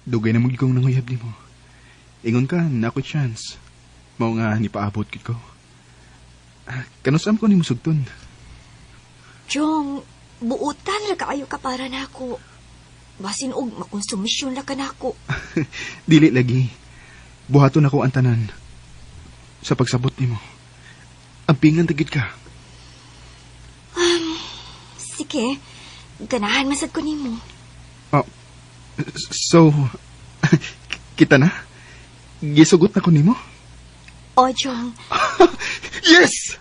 Speaker 5: dugay na mo gid kong nanguyab nimo. Ingon ka, nako chance. Mao nga nipaabot gid ko. Kanusam ko nimo sugton.
Speaker 2: Jong, buutan ra kaayo ka para nako. Basin og makonsumisyon ra ka nako.
Speaker 5: Dili lagi. Buhaton ako ang tanan. Sa pagsabot nimo. Ampingan ta gid ka.
Speaker 2: Sige, ganahan masad ko nimo.
Speaker 5: Oh, so, kita na? Gisugot na ko nimo?
Speaker 2: O, Jong,
Speaker 5: Yes!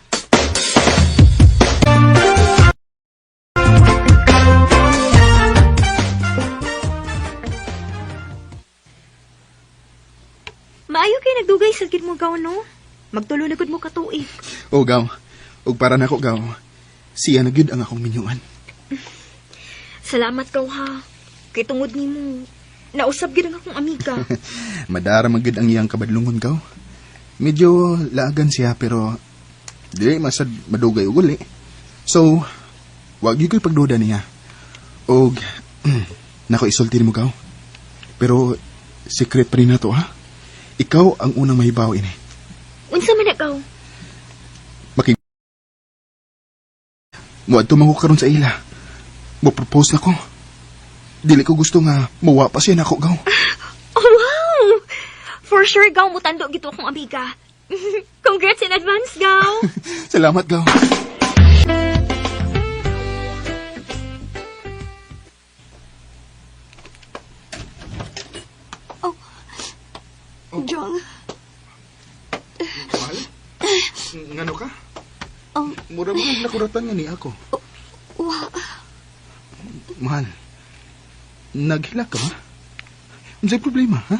Speaker 6: Maayo kay nagdugay sa gid mo gaw, no? Magtulo na gud mo katuig.
Speaker 5: O, gaw. Og para nako, gaw. Siya na gyud ang akong minyuan.
Speaker 6: Salamat gaw ha. Kay tungod nimo, nausab gid ang akong amiga.
Speaker 5: Madara man gyud ang iyang kabadlungon, gaw. Medyo laagan siya pero dili masad madugay og uli. So, wag gyud ko'y pagduda niya. Og nako isulti nimo, gaw. Pero secret pa rin nato, ha? Ikaw ang unang mahibaw ini.
Speaker 6: Unsa man na gaw?
Speaker 5: Muadto man ko karon sa ila. Mo-propose na ko. Dili ko gusto nga muwa pa siya nako, gaw.
Speaker 6: Oh, wow! For sure, gaw, mutando gito akong amiga. Congrats in advance, gaw!
Speaker 5: Salamat, gaw.
Speaker 2: Jong,
Speaker 5: Mahal? Ngano ka?
Speaker 2: Oh.
Speaker 5: Mura mo na ko Kuratan nga ni ako.
Speaker 2: Wa.
Speaker 5: Mahal, naghilak ka ba? Unsay problema, ha?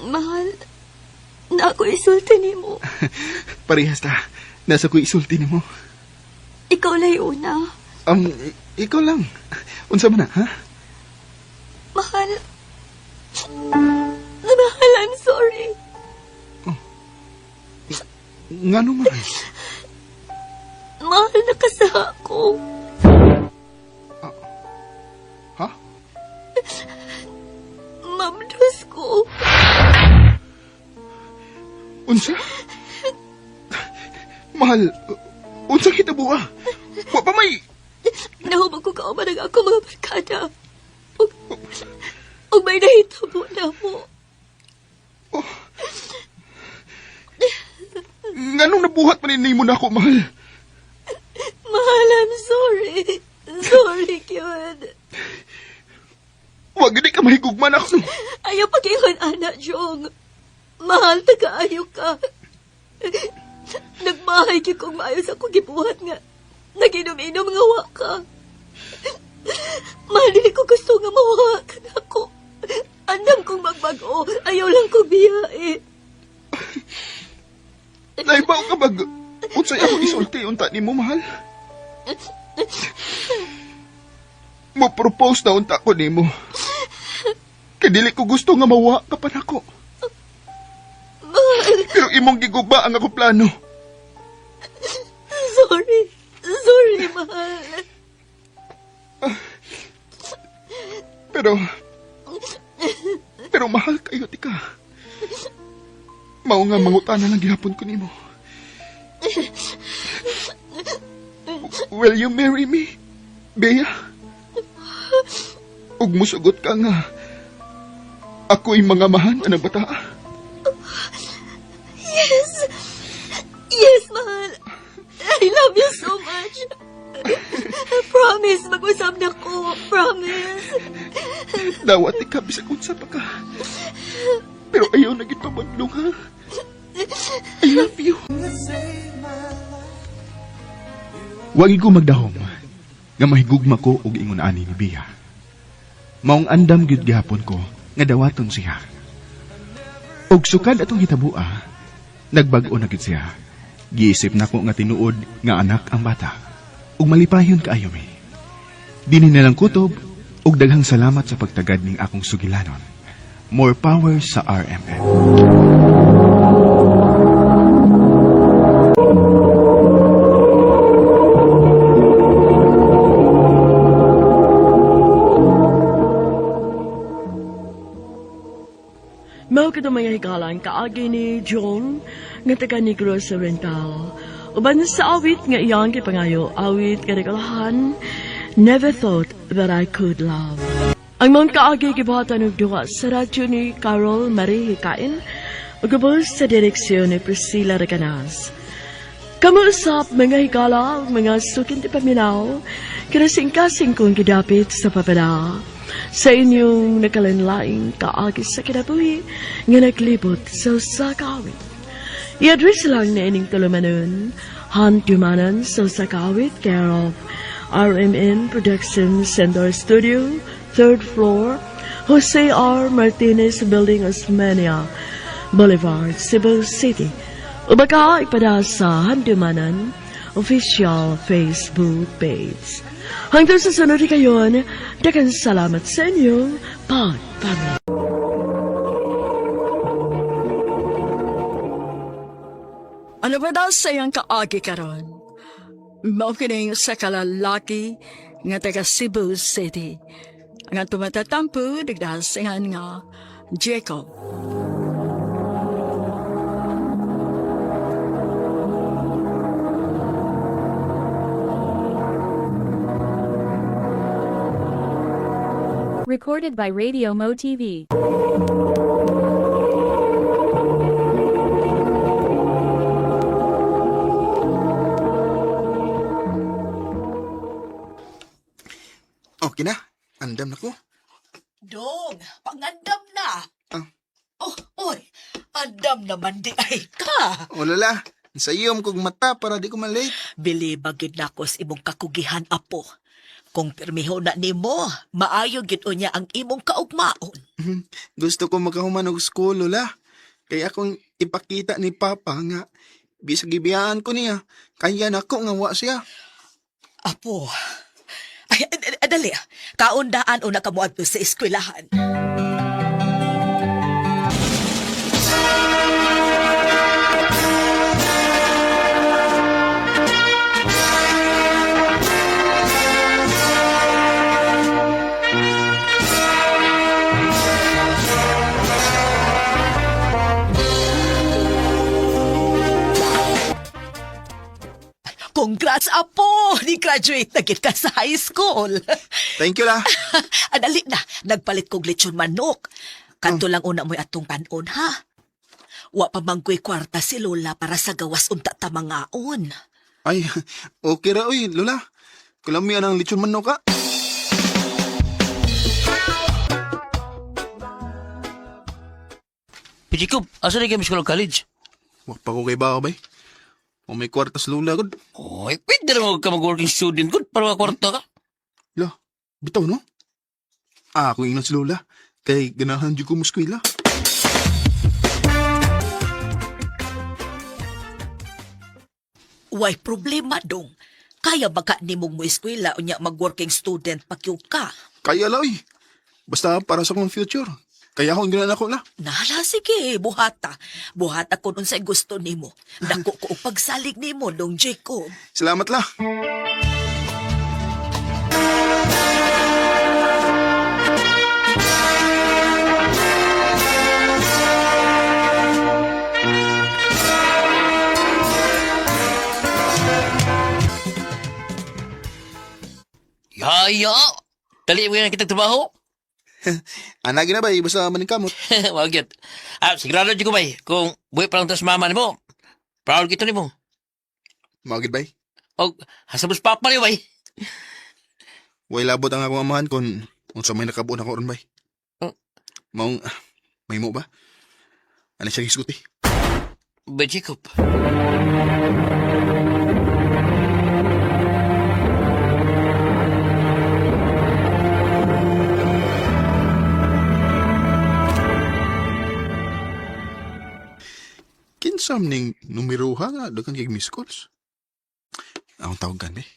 Speaker 2: Mahal, na ako isulti nimo.
Speaker 5: Parehas ta. Nasa ko isulti nimo.
Speaker 2: Ikaw lay una.
Speaker 5: Ikaw lang. Unsa man na, ha?
Speaker 2: Mahal. Mahal, I'm sorry.
Speaker 5: Oh. Ngano, mahal?
Speaker 2: Mahal, nakasaha ko.
Speaker 5: Ha?
Speaker 2: Mamdos ko.
Speaker 5: Unsa? Mahal, unsa hitabo ah? Wa pa may...
Speaker 2: Nahumag ko kauban ang ako mga barkada. Ug may nahitabo na mo.
Speaker 5: Oh. Nganong nabuhat man ni mo na ako, mahal?
Speaker 2: Mahal, I'm sorry. Sorry, Kyun.
Speaker 5: Wag gid ka mahigugma na ako.
Speaker 2: Ayaw pag-ingon, ana, Jong. Mahal, taga-ayaw ka. Nagmahay gyud kong maayo sa akong gibuhat nga. Naginom-inom nga wa ka. Mahal, dili ko gusto nga mawa ka na ako. Andam kong magbag-o. Ayaw lang ko biyae.
Speaker 5: Naibaw ka bag... Unsay ako isulti unta nimo, mahal? Mo-propose na unta ko nimo. Kay dili ko gusto nga mawa ka pa nako.
Speaker 2: Mahal.
Speaker 5: Pero imong giguba ang ako plano.
Speaker 2: Sorry. Sorry, mahal.
Speaker 5: Pero mahal kayo, tika. Mao nga mangutana lang gihapon ko nimo. Will you marry me, Bea? Ug musugot ka nga, ako'y mga mahan na bata.
Speaker 2: Yes! Yes, mahal. I love you so much. Promise, mag-usap na ko. Promise.
Speaker 5: Dawat ika, bisag unsa pa ka. Pero ayaw na gid pabadlong, ha? I love you. Wag ko magdahom nga mahigugma ko og ingon ani ni Bea. Maong andam gyud gihapon ko nga dawaton siya. Og sukad atong hitabua, nagbag-o na gyud siya. Giisip nako nga tinuod nga anak ang bata. Ug malipayon kaayo mi. Dinhi na lang kutob ug daghang salamat sa pagtagad ning akong sugilanon. More power sa RMN.
Speaker 1: Mao kadto mga higalan kaagi ni John nga taga Negros Oriental. Uban sa awit nga iyang gipangayo, awit kadagalahan, Never Thought That I Could Love. Ang mga kaagi gibuhatan og duha sa radyo ni Carol Marie Hikain ug ubos sa direksyon ni Priscilla Recanas. Kamuusap mga higala ug mga sukin ti paminaw, kinasingkasing kong gidapit sa papada sa inyong nakalanlaing kaagi sa kinabuhi nga naglibot sa usa ka awit. I-address lang na ining tulumanon, Handumanan sa usa ka awit, care of RMN Production Center Studio, 3rd floor, Jose R. Martinez Building, Osmeña Boulevard, Cebu City. O baka ipada sa Handumanan official Facebook page. Hanggang sa sunod kayon, daghang salamat sa inyong pagpamilya. Ano ba daw sa iyang kaagi karon? Mao kining sa kalalaki nga taga Cebu City. Ang tumatatampo, nagdasingan nga Jacob.
Speaker 7: Recorded by Radio Mo TV.
Speaker 5: Okay na. Andam na ko.
Speaker 10: Dong, pangandam na.
Speaker 5: Ah.
Speaker 10: Oh, oy, andam naman di ay ka.
Speaker 5: O lala, Sa iyom kog mata para di ko malate.
Speaker 10: Bili bagid nako sa imong kakugihan, apo. Kung pirmiho na nimo, maayo gid unya ang imong kaugmaon.
Speaker 5: Gusto ko makahuman og school, Lola. Kaya akong ipakita ni Papa nga bisag gibiyaan ko niya, kaya nako nga wa siya.
Speaker 10: Apo. Ay, dali. Kaundaan una ka moadto sa eskwelahan. Congrats, Apo! Ni-graduate na gid ka sa high school.
Speaker 5: Thank you, la.
Speaker 10: Adali na, nagpalit kog lechon manok. Kadto lang una mo'y atong kanon, ha? Wa pa mangko'y kwarta si Lola para sa gawas unta ta mangaon.
Speaker 5: Ay, okay ra oy, Lola. Kulami ang lechon manok ka.
Speaker 9: Jacob, asa na kayo school college?
Speaker 5: Wa pa ko kay bao bay. O may kwarta sa Lola gud.
Speaker 9: Oy, pwede naman ka mag-working student good para makakwarta ka.
Speaker 5: La, bitaw no? Ah, ako ingnon si Lola. Kay ganahan jud ko mo eskwela.
Speaker 10: Way problema dong. Kaya baka nimong mo eskwela unya mag-working student pakyaw ka.
Speaker 5: Kaya la oy. Basta para sa akong future. Kaya akong ganahan ako la.
Speaker 10: Nala, sige, buhata. Buhata kun unsay gusto nimo. Dako ko og pagsalig nimo dong Jacob.
Speaker 5: Salamat la.
Speaker 9: Yaya! Dali mo yan kitang trabaho.
Speaker 5: Ana gina bay, basta maningkamot.
Speaker 9: Wag yun. Ah, sigurado dyan ko bay, kung buhay pa lang tas mama ni mo, proud kita ni mo.
Speaker 5: Mao gid bay.
Speaker 9: O, hasabos papa ni bay.
Speaker 5: Way labot ang akong amahan kon unsa may nakabuon ako ron bay.
Speaker 9: Oh.
Speaker 5: Maong may mo ba? Ano siya hisguti?
Speaker 9: Bay Jacob.
Speaker 5: Kinsam ning numeroha nga daghan kay miss calls. Akong tawagan bay.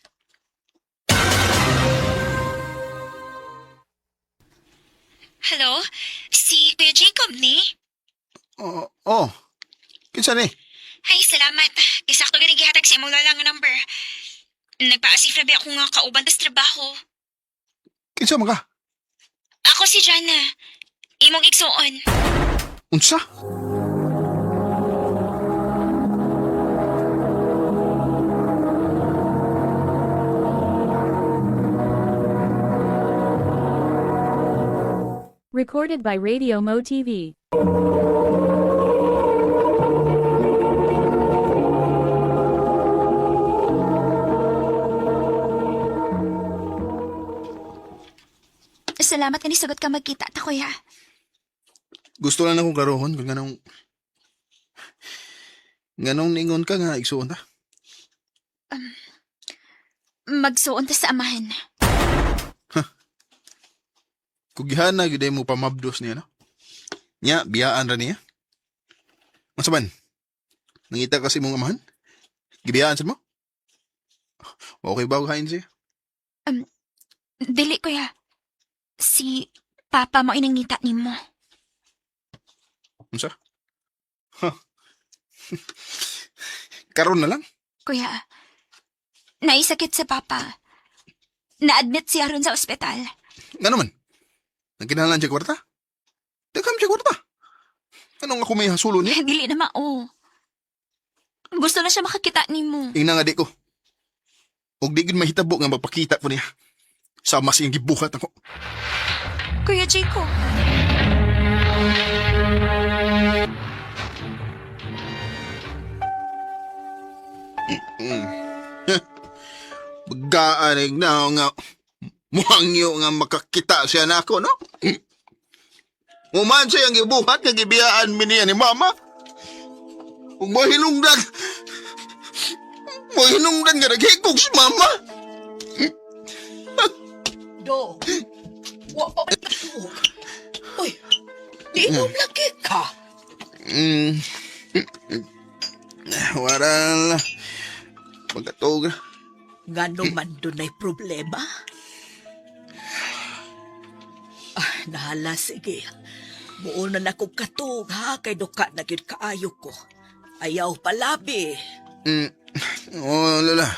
Speaker 2: Hello? Si Kuya Jacob ni?
Speaker 5: Oo, oh, Kinsa ni?
Speaker 2: Ay, salamat. Isakto gani gihatag sa imong lola nga number. Nagpaasif ra ba ako nga kauban tas trabaho.
Speaker 5: Kinsa man ka?
Speaker 2: Ako si Jana. Imong igsuon.
Speaker 5: Unsa?
Speaker 7: Recorded by Radio Mo TV.
Speaker 2: Salamat nga nisagot ka magkita ta, kuya.
Speaker 5: Gusto lang akong karohon kung nganong ningon ka nga igsuon ta.
Speaker 2: Magsuon ta sa amahan.
Speaker 5: Kugihana gyud mo pamabdos niya no. Nya biyaan ra niya. Unsa man? Nangita kasi mong amahan? Gibiyaan sad mo? Okay ba kain siya?
Speaker 2: Dili, kuya. Si Papa mo inangita nimo.
Speaker 5: Unsa? Huh. Karon na lang.
Speaker 2: Kuya, naisakit sa Papa. Na-admit siya ron sa ospital.
Speaker 5: Ngano man? Nagkinahanglan siya kwarta? Daghan siya kwarta. Anong ako may hasulo niya?
Speaker 2: Dili na mao. Gusto na siya makakita nimo.
Speaker 5: Ingna nga di ko. Og di gid mahitabo nga magpakita ko niya. Sama siyang gibuhat ako.
Speaker 2: Kuya Jacob.
Speaker 5: Bagaanig na nga muhangyo nga makakita siya na ako, no? Uman siya ang gibuhat nga gibiyaan mi niya ni mama. Ug mahilungdan.
Speaker 11: Mo hinungdan nga naghikog si mama.
Speaker 10: Do. Wa pa man katuog. Uy, niinom lagi ka.
Speaker 11: Waral. Pagkatog.
Speaker 10: Ngano man dunay problema? Ah, nahala, sige. Muo na nako katug ha, kay duka na gyud kaayo ko. Ayaw palabi.
Speaker 11: Oh, lola.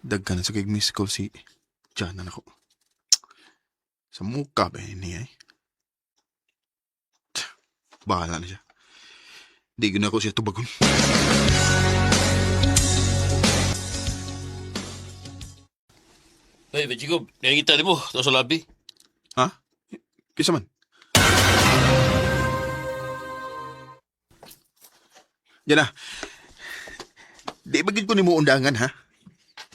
Speaker 11: Daghan na sa kay miss call si Jana nako. Sa mukha ba niya eh? Tsk, bahala na siya. Di ko na ako siya tubagon.
Speaker 9: Hey, Jacob, nakikita mo, ito sa lobby.
Speaker 11: Ha? Kisa man? Yan na. Di ba gid ko nimo undangan, ha?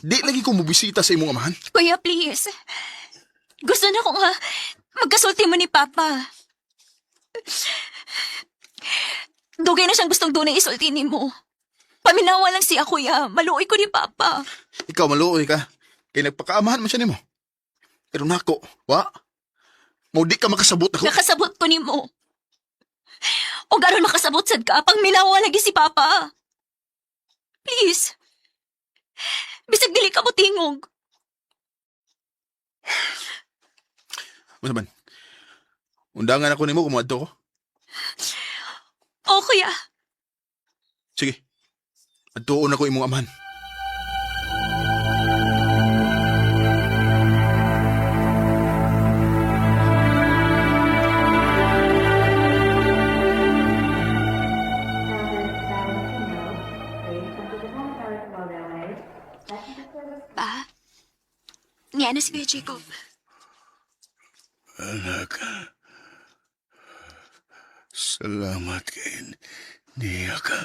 Speaker 11: Di lagi ko mobisita sa imong amahan.
Speaker 2: Kuya, please. Gusto na ko nga magkasulti mo ni Papa. Dugay na siyang gustong dunay isulti ni mo. Paminawa lang siya, kuya. Maluoy ko ni Papa.
Speaker 11: Ikaw maluoy ka. Kay nagpakaamahan man siya nimo. Pero nako, wa. Mo di ka makasabot ako.
Speaker 2: Nakasabot ko ni mo. O garon makasabot sad ka, pang minawa lagi si Papa. Please. Bisag dili ka mo tingog.
Speaker 11: Unsa man? Undangan ako nimo kung moadto ko.
Speaker 2: O kuya,
Speaker 11: Sige. Adtuon ako imong amahan.
Speaker 2: Pa. Nga na si Kuya Jacob.
Speaker 12: Anak, salamat kay niya ka.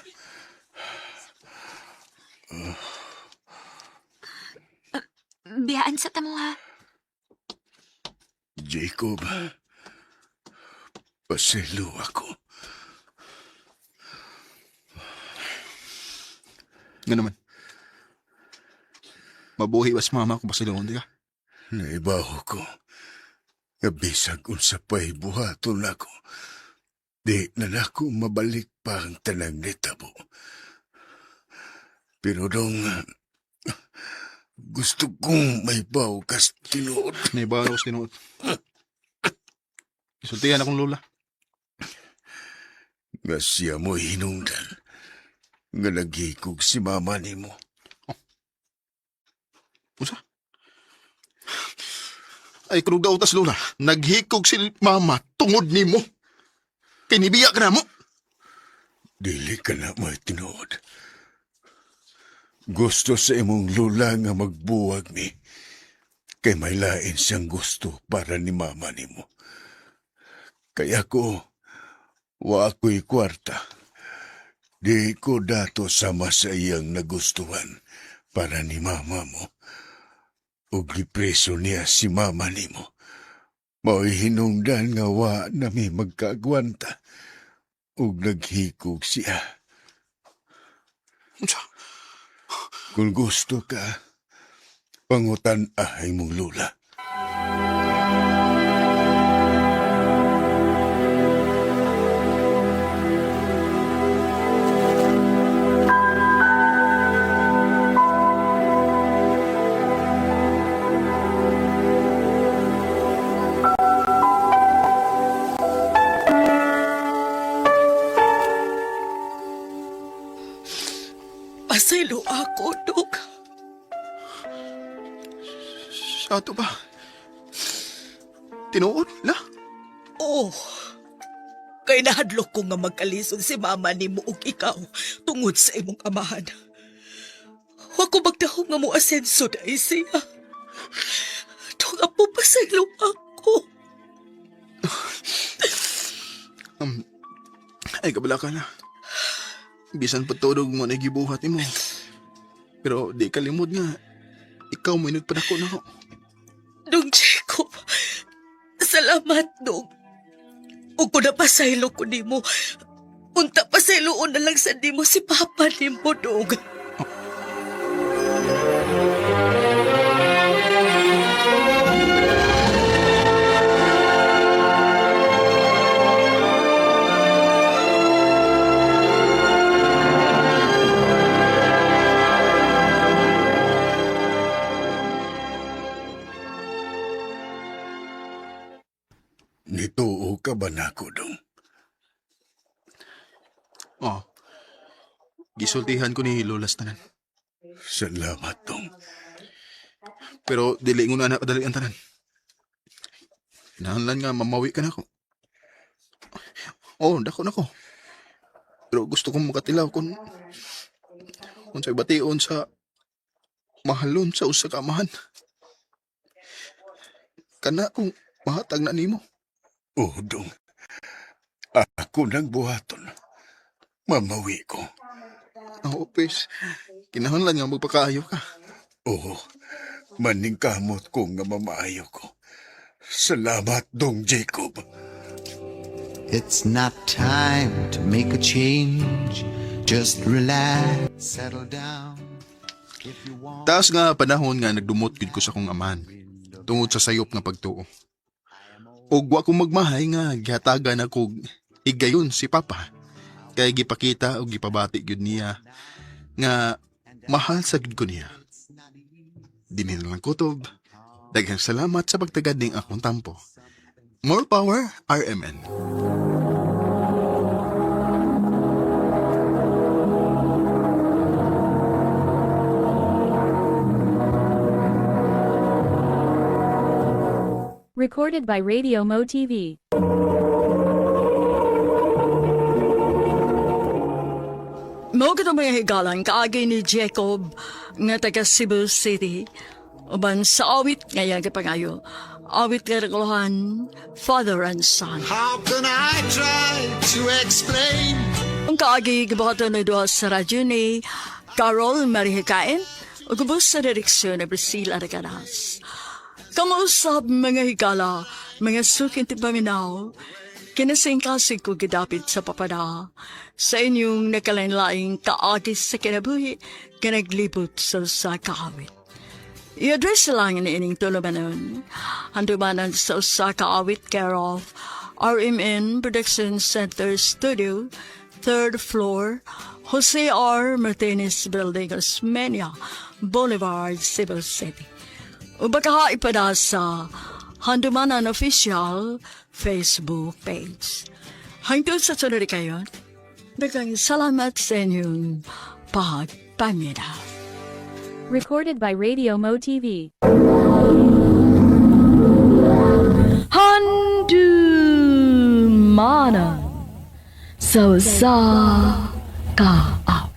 Speaker 2: Biyaan sa tamo ha.
Speaker 12: Jacob, paselo ako.
Speaker 11: Nga naman. Mabuhi bas mama kung pasilungon di ka.
Speaker 12: Naibaho ko. Nga bisag unsa pa'y buhaton ako. Di na nako mabalik pa ang tanang nitabo. Pero dong, gusto kong may baw kas tinuod.
Speaker 11: Naibaw ako sa tinuod. Isultihan akong lola.
Speaker 12: Nga siya mo hinungdan. Nga naghikog si mama nimo.
Speaker 11: Usa? Ay, kunog daw tas lola. Naghikog si mama tungod nimo. Kinibiya ka na mo.
Speaker 12: Dili ka na may tinuod. Gusto sa imong lula nga magbuwag ni. Kay may lain siyang gusto para ni mama nimo. Kaya ko, wa ako'y kwarta. Di ko dato sama sa iyang nagustuhan para ni mama mo. Ug gipreso niya si mama nimo. Mao'y hinungdan nga wa nami magkaagwanta. Ug naghikog siya.
Speaker 11: Unsa?
Speaker 12: Kung gusto ka, pangutan ahay mong lula.
Speaker 10: Pasaylo ako, Dok.
Speaker 11: Sa ato ba? Tinuod, la?
Speaker 10: Oh. Kay nahadlok ko nga magkalisod si mama nimo ug ikaw tungod sa imong amahan. Wa ko magdahom nga mo asenso dahil siya. Tunga po pasaylo ako.
Speaker 11: Ay, kabala ka na. Bisan patulog mo na gibuhat nimo. Pero di kalimod nga. Ikaw mo nagpadako na ako.
Speaker 10: Dong Jacob, salamat, Dong. Ug kung napasaylo ko nimo, unta pasayloon na lang sa nimo si Papa nimo, Dong.
Speaker 12: Nituo ka ba nako, Dong?
Speaker 11: Oh. Gisultihan ko ni Lola tanan.
Speaker 12: Salamat, Dong.
Speaker 11: Pero dili ko na anak kadali ang tanan. Kinahanglan nga mamawi ka na ako. Oh, dako na ko. Pero gusto kong makatilaw kung sa bation sa mahalon sa usa ka amahan. Kana kung mahatag na nimo.
Speaker 12: Oh, Dong. Ako nang buhaton. Mamawi ko.
Speaker 11: Oo, pes. Kinahanglan nga magpakaayo ka.
Speaker 12: Oo, maningkamot ko nga mamaayo ko. Salamat, Dong Jacob.
Speaker 13: It's not time to make a change. Just relax, settle down. If you want.
Speaker 11: Taas nga panahon nga nagdumot gid ko sa akong amahan tungod sa sayop nga pagtuo. Og wa ko magmahay nga gihatagan ako og higayon si Papa. Kay gipakita og gipabati gyud niya nga mahal sa gid ko niya. Dinhi na lang kutob. Daghang salamat sa pagtagad ning akong tampo. More power, RMN.
Speaker 7: Recorded by Radio Mo TV.
Speaker 1: Mao kadto mga higalan kaagi ni Jacob nga taga Cebu City. Uban sa awit nga iyang gipangayo. Awit nga naguluhan, Father and Son.
Speaker 13: How can I try to explain?
Speaker 1: Ang kaagi gibuhaton ni duha sa radyo ni Carol Marihikain ug ubos sa direksyon ni Priscilla Recanas. Kamuusab mga higala, mga suking tipaminaw, kinasingkasig ko gidapit sa papada sa inyong nakalain-laing kaagi sa kinabuhi, kinaglibot sa usa ka awit. I-address lang ni ining tulumanon. Handumanan sa usa ka awit care of RMN Production Center Studio, third floor, Jose R. Martinez Building, Osmeña Boulevard, Cebu City. O baka ipada sa Handumanan Official Facebook page. Hangtod sa sunod kayo, daghang salamat sa inyong pagpaminaw.
Speaker 7: Recorded by Radio Mo TV.
Speaker 1: Handumanan sa usa ka awit.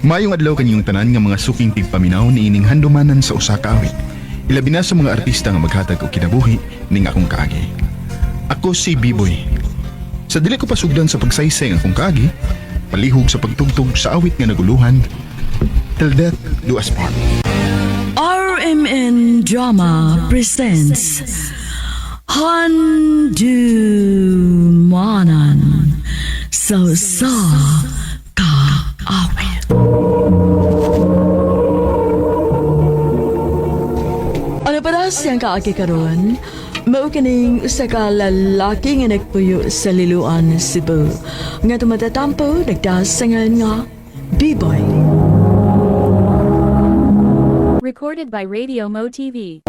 Speaker 5: Maayong adlaw kaninyong tanan nga mga suking tigpaminaw niining handumanan sa usa ka awit. Ilabi na sa mga artista nga maghatag og kinabuhi ning akong kaagi. Ako si Biboy. Sa dili ko pasugdan sa pagsaysay ang akong kaagi, palihog sa pagtugtog sa awit nga naguluhan, Till Death Do Us Part.
Speaker 1: RMN Drama presents Handumanan sa usa ka awit. Ano pa siyang kaagi karon? Mao kining usa ka lalaki nga nagpuyo sa Liloan, Cebu. Nga tumatatampo nagdasangan nga B-boy.
Speaker 7: Recorded by Radio Mo TV.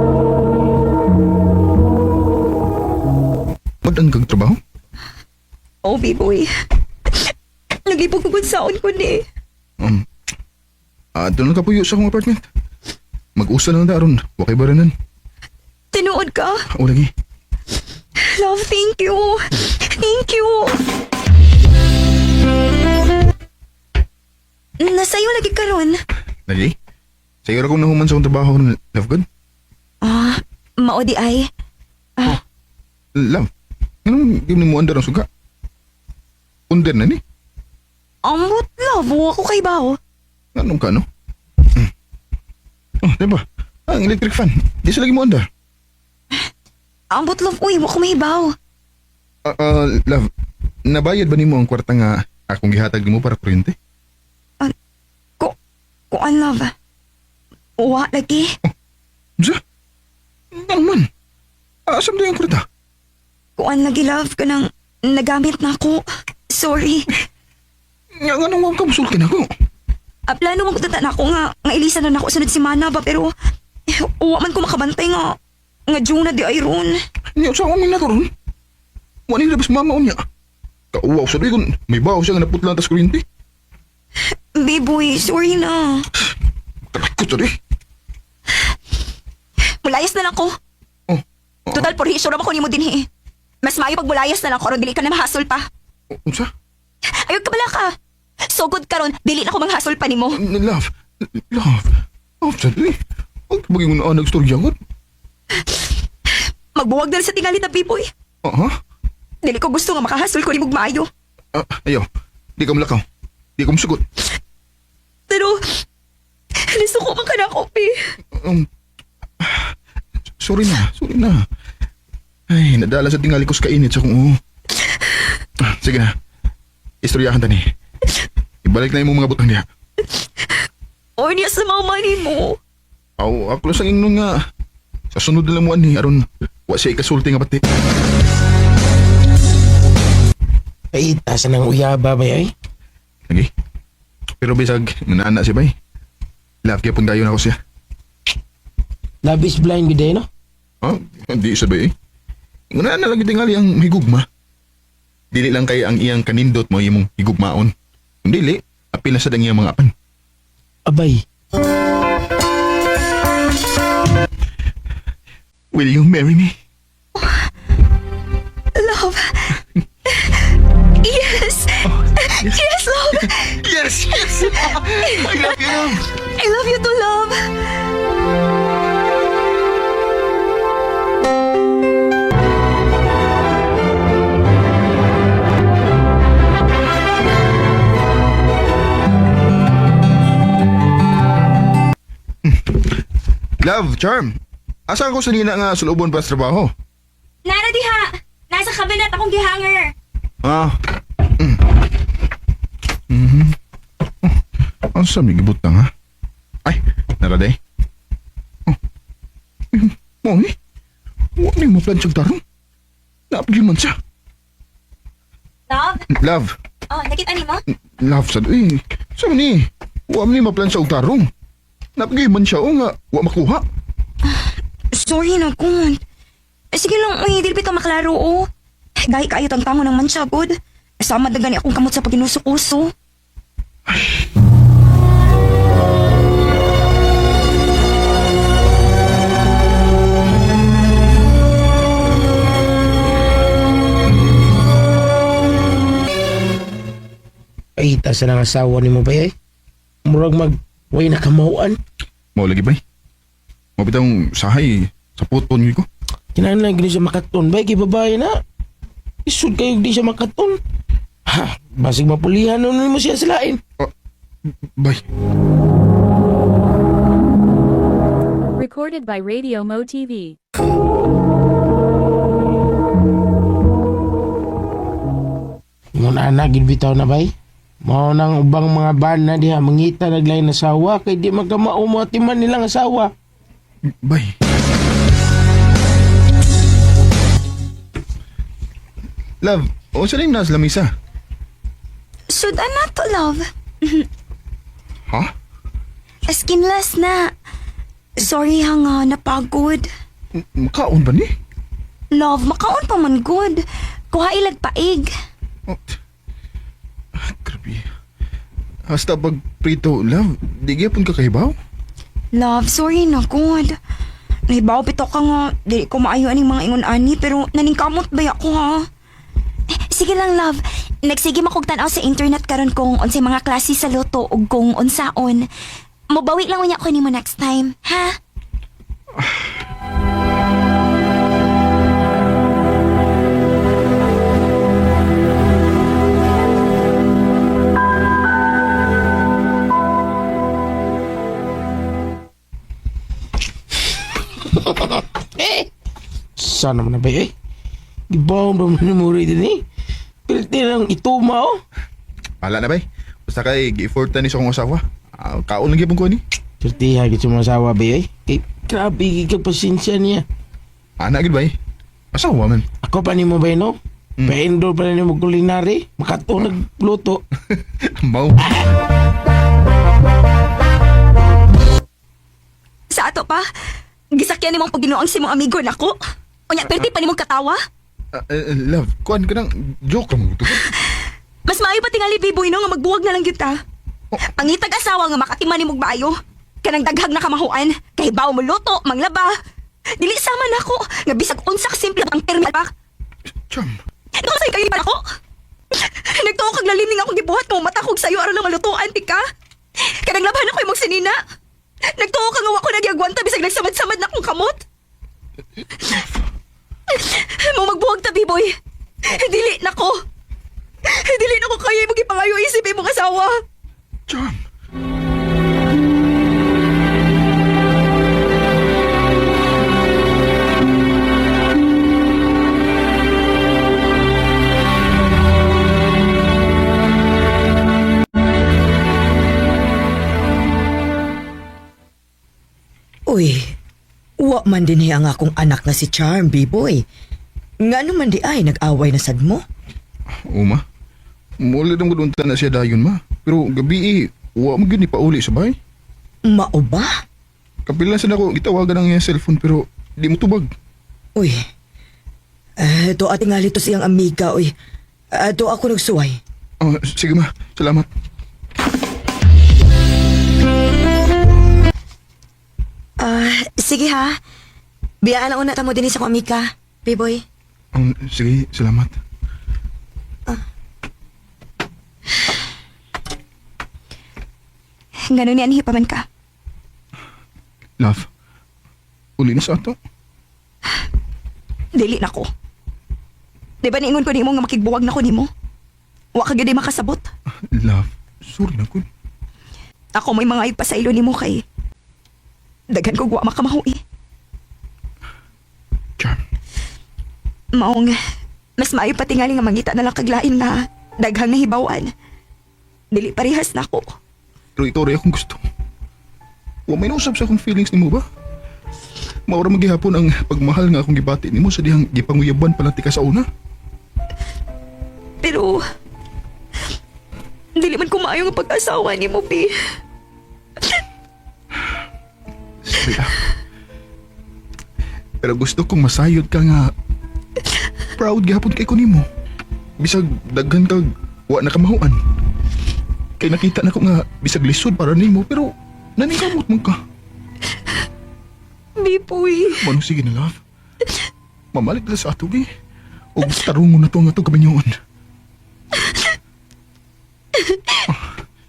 Speaker 5: Mag-an kag trabaho?
Speaker 8: Oh, B-boy. Naglipog ko kung saon ko ni.
Speaker 5: Doon lang kapuyo sa akong apartment. Mag-usa lang na aron, wa kay baranan.
Speaker 8: Tinuod ka.
Speaker 5: O lagi.
Speaker 8: Love, thank you. Thank you. Nasayo lagi karon.
Speaker 5: Lagi? Sayo ra kong nahuman sa akong trabaho karon, love good.
Speaker 8: Ah, mao di ay.
Speaker 5: Love. Anong di mo andar ang suga? Under na ni.
Speaker 8: Ambot, love. Wa ko kay bao.
Speaker 5: Anong ka, no? Oh, di ba? Ang electric fan, di sa lagi mo andar.
Speaker 2: Ambot love, uy, wa ko mahibaw.
Speaker 5: Love, nabayad ba nimo ang kwarta nga akong gihatag nimo para kuryente?
Speaker 2: Kuan love. Wa lagi.
Speaker 5: Unsa? Ano man? Asam di ang kwarta?
Speaker 2: Kuan lagi love kanang nagamit na ako. Sorry.
Speaker 5: Nga nga nang ka musulti na ko.
Speaker 2: Plano man ko tata na ako nga nga ilisa na nako sunod semana ba pero wa man ko makabantay nga nga June na di ay ron.
Speaker 5: Niya sa akong na ron. Wa ni labas mama unya. Kauwaw sa kung may bawo siya nga naputlan tas kuryente.
Speaker 2: Baboy, sorry na.
Speaker 5: Katakot sa di.
Speaker 2: Mulayas na lang ko.
Speaker 5: Oh.
Speaker 2: Total porhisyo ra man ko nimo dinhi. Mas maayo pag mulayas na lang ko aron dili ka na mahasol pa.
Speaker 5: Unsa?
Speaker 2: Ayog ka bala ka. Sugod karon, dili na ko manghasol pa nimo.
Speaker 5: Love. Love. Love sa di. Ang bagay na nagstorya ko.
Speaker 2: Magbuwag na sa tingali ta, Biboy.
Speaker 5: Aha.
Speaker 2: Dili ko gusto nga makahasol ko nimo maayo.
Speaker 5: Ayaw. Di ka mulakaw. Di ka musugot.
Speaker 2: Pero nisuko man ka na ako, Pi.
Speaker 5: Sorry na. Sorry na. Ay, nadala sa tingali ko sa kainit sa kong oo. Sige na. Istoryahan tani. Ibalik na imong mga butang diha.
Speaker 2: Or niya sa mama nimo.
Speaker 5: Aw, ako lang sa ingnon nga. Sa sunod na lang mo ani aron wa siya ikasulti nga pati.
Speaker 4: Ay, tasa ng uyaba ba ay?
Speaker 5: Lagi. Pero bisag nanaana siya bay. Love kaya pun dayon ako siya.
Speaker 4: Love is blind gid no?
Speaker 5: Oh, hindi sa bay. Nanaana lang tingali ang higugma. Dili lang kay ang iyang kanindot mo imong higugmaon. Kung dili, apil na sad ang iyang mga apan.
Speaker 4: Abay.
Speaker 5: Will you marry me?
Speaker 2: Love. Yes. Yes, love.
Speaker 5: Yes, yes. I love you, love.
Speaker 2: I love you too, love.
Speaker 5: Love, Charm. Asa ako sa nina nga sulubon pa sa trabaho?
Speaker 2: Nara diha. Nasa cabinet akong gihanger.
Speaker 5: Ah. Mm. Mhm. Oh, asa may gibutang ha? Ay, naraday. Oh. Mo ni. Wa ni mo plan tarong. Naapgi man siya.
Speaker 2: Love?
Speaker 5: Love.
Speaker 2: Oh, nakita nimo?
Speaker 5: Love sad eh. Sa ni. Wa man ni maplan sa tarong. Naapgi man siya o nga wa makuha.
Speaker 2: Sorry na, kun. Sige lang, uy, dili bitaw maklaro, oh. Gahi kaayo tang tango ng mansya, good. Sama na gani akong kamot sa paginusok-uso.
Speaker 4: Ay, tasa ng asawa nimo ba ay? Murag mag way nakamauan.
Speaker 5: Mao lagi bay. Mao bitong sahay sa puton ko.
Speaker 4: Kinahanglan gini siya makaton bay kay babae na. Isud kayo di siya makaton. Ha, basig mapulihan nun mo siya sa lain.
Speaker 5: Bay.
Speaker 7: Recorded by Radio Mo TV.
Speaker 4: Ngun ana gid bitaw na bay. Mao nang ubang mga bana diha mangita naglain asawa kay di magkamao mo atiman nilang asawa.
Speaker 5: Bay. Love, unsa ning nasa lamisa?
Speaker 2: Sudan na to, love.
Speaker 5: Ha?
Speaker 2: Skinless na. Sorry ha nga, napagod.
Speaker 5: Makaon ba ni?
Speaker 2: Love, makaon pa man good. Kuha ilag paig.
Speaker 5: Oh. Grabe. Hasta pag prito, love, di gyapon ka kahibaw?
Speaker 2: Love, sorry na good. Nahibaw pito ka nga, dili ko maayo aning mga ingon ani, pero naningkamot ba ako ha? Eh, sige lang, love. Nagsige makog tan-aw sa internet karon kung unsay mga klase sa luto ug kung unsaon. Mobawi lang unya ko nimo next time, ha?
Speaker 4: Sana man na ba eh? Gibawang ba man ni Murray din eh? Pilti lang ituma oh.
Speaker 5: Pala na bay. Basta kay gi-effort ni sa akong asawa. Ah, kaon lang gyapon ko ni.
Speaker 4: Surtiha gid sa mga asawa ba eh? Kay grabe gid kag pasensya niya.
Speaker 5: Ana gid bay. Asawa man.
Speaker 4: Ako pa nimo ba no? Pa-endor pa na nimo culinary. Makato nagluto.
Speaker 5: Mau.
Speaker 2: Sa ato pa, gisakyan nimong paginoang si mong amigo nako. Unya, perti pa nimong katawa.
Speaker 5: Love, kuan ka nang joke ra mo to.
Speaker 2: Mas maayo pa tingali Biboy no nga magbuwag na lang gyud ta. Pangitag asawa nga makatiman nimog maayo. Kanang daghag na kamahuan, kahibaw mo luto, manglaba. Dili sama nako nga bisag unsa ka simple ang permi pa.
Speaker 5: Cham.
Speaker 2: Nasa kayo pa ako. Nagtuo kag lalim ning akong gibuhat mo matakog sayo aron lang malutuan ti ka. Kanang laban ako imong sinina. Nagtuo ka nga wa ko nagyagwanta bisag nagsamad-samad na akong kamot. Mo magbuwag ta, Biboy. Dili nako. Dili nako kaya imong gipangayo isip imong asawa.
Speaker 5: Cham.
Speaker 10: Uy, wa man din ang akong anak na si Charm, B-boy. Nga naman di ay nag-away na sad mo.
Speaker 5: Uma. Muli dong gud unta na siya dayon ma. Pero gabi eh, wa mo gyud ni pauli sa bahay.
Speaker 10: Mao ba?
Speaker 5: Kapila sa nako gitawagan ang iyang cellphone pero di mo tubag.
Speaker 10: Uy, do ating nga sa iyang amiga, uy. Do ako nagsuway.
Speaker 5: Oh, sige ma, salamat.
Speaker 2: Ah, sige ha. Biyaan na una ta mo dinhi sa akong amiga, Biboy.
Speaker 5: Sige, salamat.
Speaker 2: Ngano ni anhi pa man ka.
Speaker 5: Love, uli na sa ato.
Speaker 2: Dili nako. Di ba niingon ko nimo nga makigbuwag na ko nimo? Wa ka gyud makasabot.
Speaker 5: Love, sorry na ko.
Speaker 2: Ako may mga ipasaylo nimo kay daghan kog wa makamahui.
Speaker 5: Charm.
Speaker 2: Maong mas maayo pa tingali nga mangita na lang kaglain nga daghang nahibawan. Dili parehas nako.
Speaker 5: Pero ikaw rin akong gusto. Wa may nausap sa akong feelings nimo ba? Maura magihapon ang pagmahal nga akong gibati nimo sa dihang gipanguyaban pa lang tika sa una.
Speaker 2: Pero dili man ko maayo nga pag-asawa nimo, Bi.
Speaker 5: Sorry ah. Pero gusto kong masayod ka nga proud gihapon kay ko nimo. Bisag daghan kag wa na kamahuan. Kay nakita na ko nga bisag lisod para nimo pero naningkamot man ka.
Speaker 2: Bi, puy.
Speaker 5: Manong sige na love. Mamalik na sa ato eh. Og tarungon na to ang atong kaminyoon.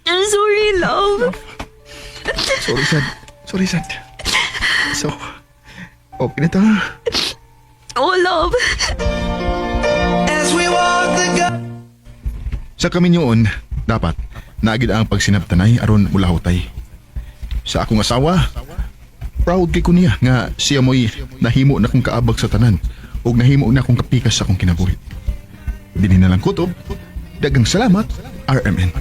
Speaker 2: I'm sorry, love.
Speaker 5: Sorry, sad. Sorry, sad. So, okay na ta.
Speaker 2: Oh, love.
Speaker 5: Sa kaminyoon, dapat naagid ang pagsinabtanay aron mulahutay. Sa akong asawa, proud kay ko niya nga siya mo'y nahimo na kong kaabag sa tanan ug nahimo na kong kapikas sa akong kinabuhi. Dinhi na lang kutob. Dagang salamat, RMN.